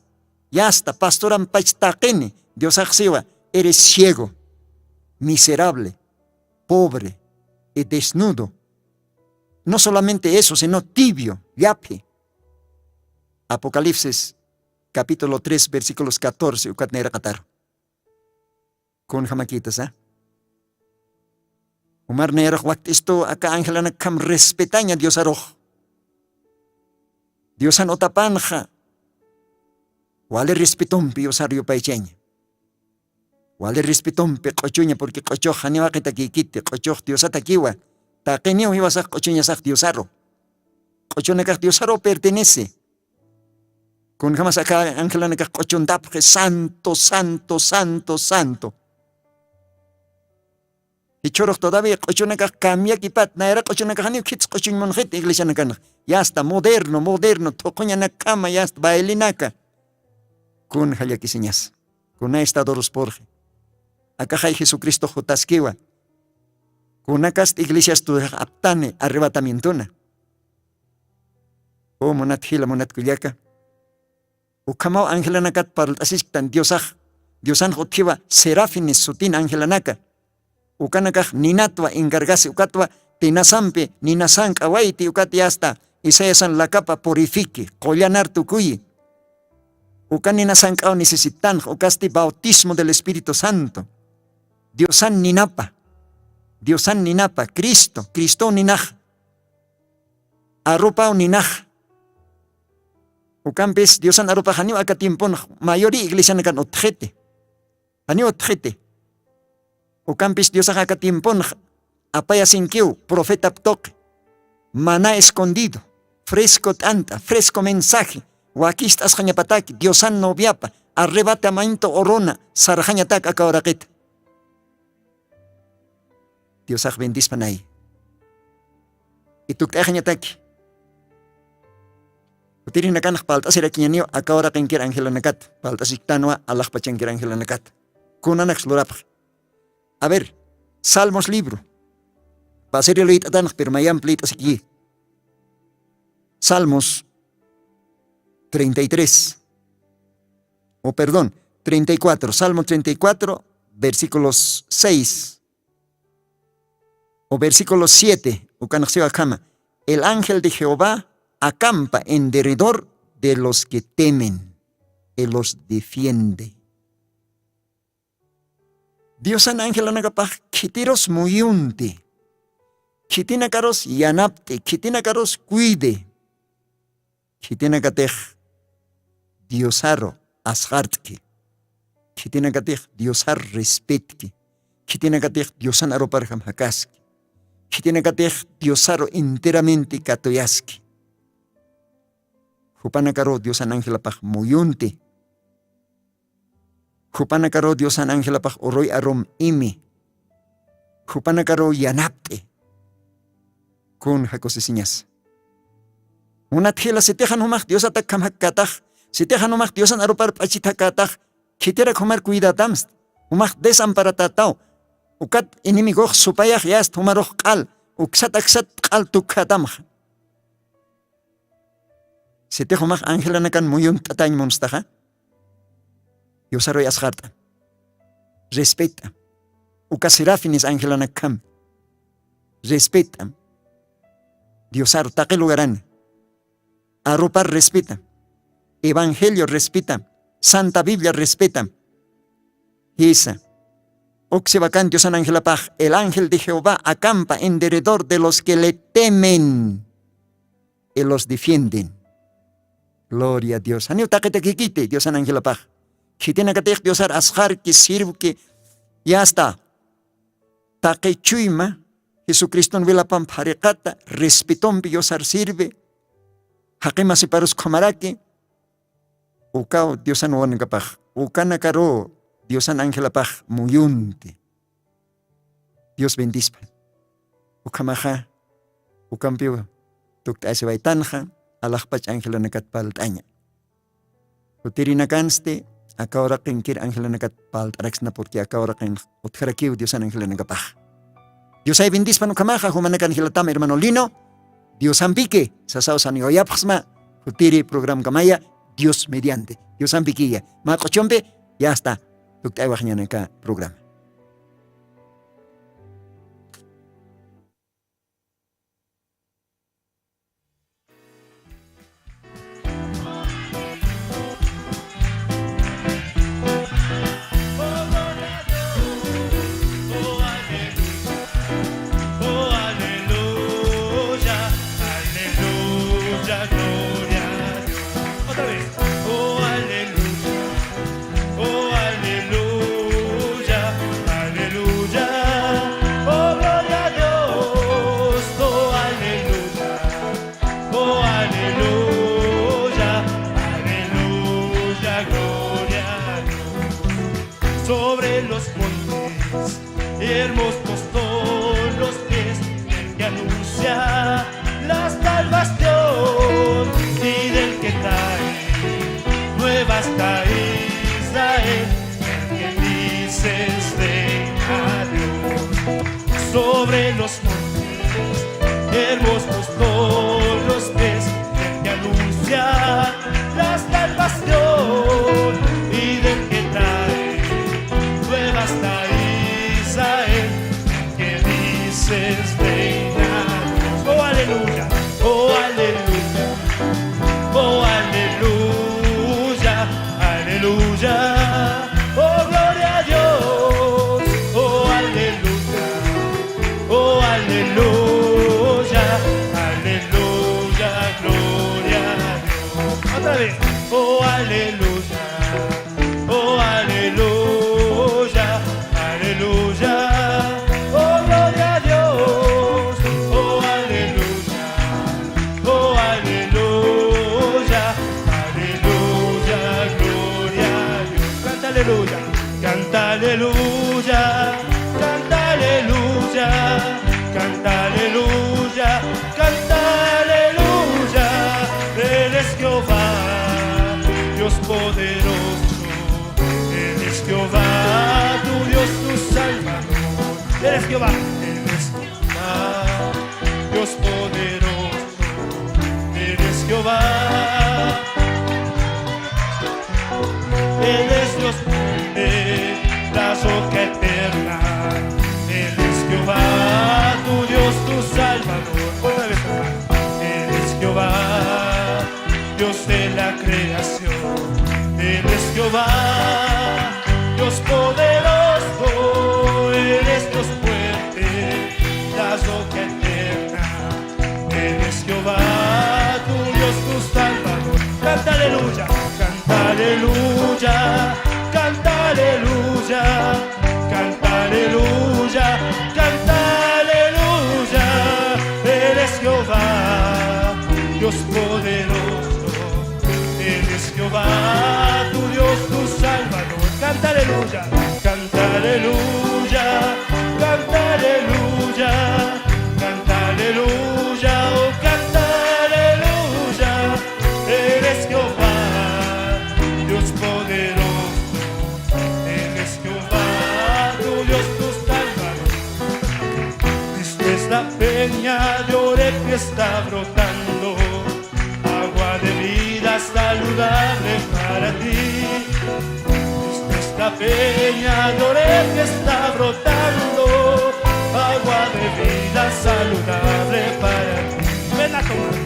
yasta pastorampach taqini. Diosax siwa: eres ciego, miserable, pobre y desnudo. No solamente eso, sino tibio, llaphi. Apocalipsis capítulo tres, versículos catorce ukat nayraqataru. Kunjamakïtasa? Umar nayrux wakt'istu aka angelanakjam respetaña Diosarux. Diosan utapanxa wali respetompi Diosar yupaychaña. Wali respetompi q'uchuña, porque q'uchux janiw jaqitakïkiti, q'uchux Diosatakiwa. Taqiniw jiwasax q'uchuñasax Diosaru. Q'uchunakax Diosaru pertenece. Kunjamas aka angelanakax q'uchuntapxi: santo, santo, santo, santo. Jichhürux todavía q'uchunakax cambiakipat, nayra q'uchunakax janiw khits q'uchuñ munxit iglesianakanax. Yasta moderno, moderno, thuqhuñanakjama, yasta bailenaka. Kunja llakisiñas, kuna estadorus purxi. Akaxay Jesucristox jutaskiwa. Kunakast iglesias tuyax aptani arrebatamientona. O munat jila, munat kullaka, ukhamaw angelanakat parlt'asisktan Diosax. Diosanx utjiwa serafines sutin angelanaka. Ukanakax ninatwa encargasi, ukatwa tinasampi nina sank'awayti, ukat yasta Isaiasan lakapa purifiki, qullanar tukuyi. Uka nina sank'aw necesitanx, ukasti bautismo del Espíritu Santo. Diosan ninapa, Diosan ninapa, Cristo, Cristow ninax, arupaw ninax. Ukampis Diosan arupax janiw aka tiemponx mayoría iglesianakan utjiti. Janiw utjiti. Ukampis Diosax aka tiemponx apayasinkiw profetap tuqi, maná escondido, fresco t'ant'a, fresco mensaje, wakist'asxañapataki Diosan noviapa arrebatamiento uruna sarxañatak aka uraqita. Diosax bendispanay. Itukt'axañataki. Utirinakanx palt'asirakiñaniw aka uraqinkir angelanakat, palt'asiktanwa alaxpachankir angelanakat. Kunanakx lurapxi? A ver, Salmos libro. Pasiri luyt'atanx, pero mayamp luyt'asiki. Salmos treinta y tres. O perdón, treinta y cuatro, Salmo treinta y cuatro, versículos seis o versículo siete, ukanxsiwa akhama: el ángel de Jehová acampa en derredor de los que temen, y los defiende. Diosan angelanakapax khitirus muyunti, khitinakarus yanapti, khitinakarus cuide. Khitinakatix Diosaru asxart'ki. Khitinakatix Diosar respetki. Khitinakatix Diosan aruparjam jakaski. Khitinakatix Diosaru enteramente katuyaski. Jupanakaru Diosan angelapax muyunti. Jupanakaru Diosan angelapax uruy arum imi. Jupanakaru yanapt'i. Kunja kusisiñas. Munat jila, sitixan jumax Diosatak khamjakkätax, sitixan jumax Diosan arupar p'achitjakätax, khitirak jumar cuidatamst, jumax desamparatätaw, ukat enemigox supayax yast jumarux q'al, uksat aksat q'al tukjatamxa. Sitix jumax angelanakan muyunt'atañ munstaxa, Diosaruy asxart'am, respet'am. Uka serafines angelanakkham, respet'am. Diosaru taqi lugaran, arupar respetam, evangelio respetam, Santa Biblia respetam. Jisa. Uksiwakan Diosan angelapax, el ángel de Jehová acampa en derredor de los que le temen y los defienden. Gloria a Dios. Janiw taqitakikiti Diosan angelapax. Khitinakatix Diosar asxarki, sirvki, yasta. Taqi chuyma Jesucriston wilapam phariqata, respetompi Diosar sirve, jaqi masiparus khumaraki, ukaw Diosan wawanakapax, ukanakaru Diosan angelapax muyunti. Dios bendispa. Ukhamaxa, ukampiw tukt'asiwaytanxa, alaxpach angelanakat palt'aña. Jutirinakansti, aka uraqinkir angelanakat palt'araksna, porque aka uraqin utjarakiw Diosan angelanakapax. Diosay bendispan ukhamaxa, jumanakan jilatam hermano Lino, Diosampiki, sasaw saniyawayapxsma, jutiri programkamaya, Dios mediante. Diosampikiya, mä q'uchumpi, ya está, tukt'aywaxñanaka programa. Otra vez. Oh, aleluya, oh, aleluya, aleluya. Oh, gloria a Dios, oh, aleluya, oh, aleluya, aleluya, gloria a Dios. Sobre los montes hermosos todos los pies del que anuncia la salvación y del que trae nuevas a Israel, el que dices ven a Dios. Sobre los montes hermosos todos los pies del que anuncia la salvación y del que trae nuevas a Israel, que dices ven a Dios. Oh, aleluya, oh, aleluya, oh, aleluya, aleluya, oh, gloria a Dios, oh, aleluya. Oh, aleluya, aleluya, gloria a Dios. Otra vez. Oh, aleluya, oh, aleluya, aleluya. Oh, gloria a Dios. Oh, aleluya, oh, aleluya, aleluya, gloria a Dios. Canta aleluya. Canta aleluya, canta aleluya, canta aleluya, canta aleluya. Él es Jehová, Dios poderoso. Él es Jehová, tu Dios, tu Salvador. Él es Jehová, Él es Jehová, Dios poderoso. Él es Jehová. Él es Dios de la roca eterna. Él es Jehová, tu Dios, tu Salvador. Otra vez, hermano. Él es Jehová, Dios de la creación. Él es Jehová, Dios poderoso. Él es Dios fuerte, la roca eterna. Eres Jehová, tu Dios, tu Salvador. Canta aleluya, canta aleluya, canta aleluya, canta aleluya, canta aleluya. Eres Jehová, Dios poderoso. Eres Jehová, tu Dios, tu Salvador. Canta aleluya, canta aleluya, canta aleluya, canta aleluya. Está brotando agua de vida saludable para ti. Esto es la peña de Oreb que está brotando agua de vida saludable para ti. Ven a tomar,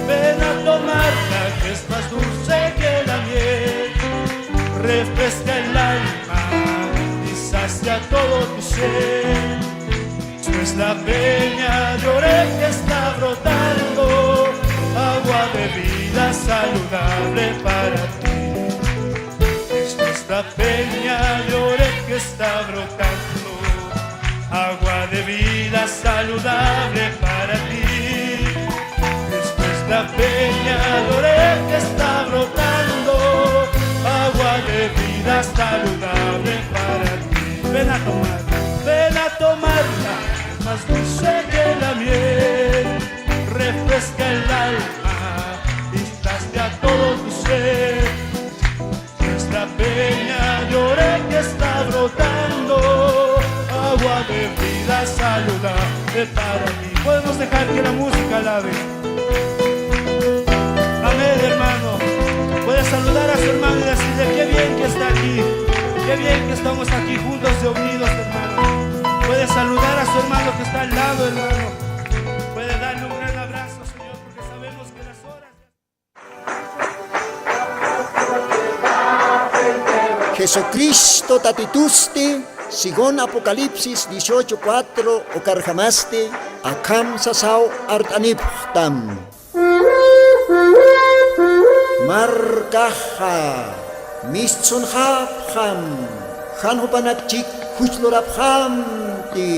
ven a tomarla, que es más dulce que la miel. Refresca el alma y sacia todo tu ser. Esto es la peña de Oreb que está brotando agua de vida saludable para ti. Esto es la peña de Oreb que está brotando agua de vida saludable para ti. Esto es la peña de Oreb que está brotando agua de vida saludable para ti. Ven a tomar, ven a tomarla, más dulce que la miel. Refresca el alma y sacia todo tu ser. Nuestra peña de Oreb que está brotando agua de vida saludable para ti. Podemos dejar que la música alabe. Amén, hermano. Puede saludar a su hermano y decirle: "Qué bien que está aquí. Qué bien que estamos aquí juntos y unidos, hermano". Puede saludar a su hermano que está al lado, hermano. Puede darle un gran abrazo, Señor, porque sabemos que las horas Jesucristo Tatitusti, según Apocalipsis dieciocho cuatro, ukarjamasti akham sasaw art'anipxtam. Markaxa mistsunxapxam, jan jupanakchik juchlurapxamti.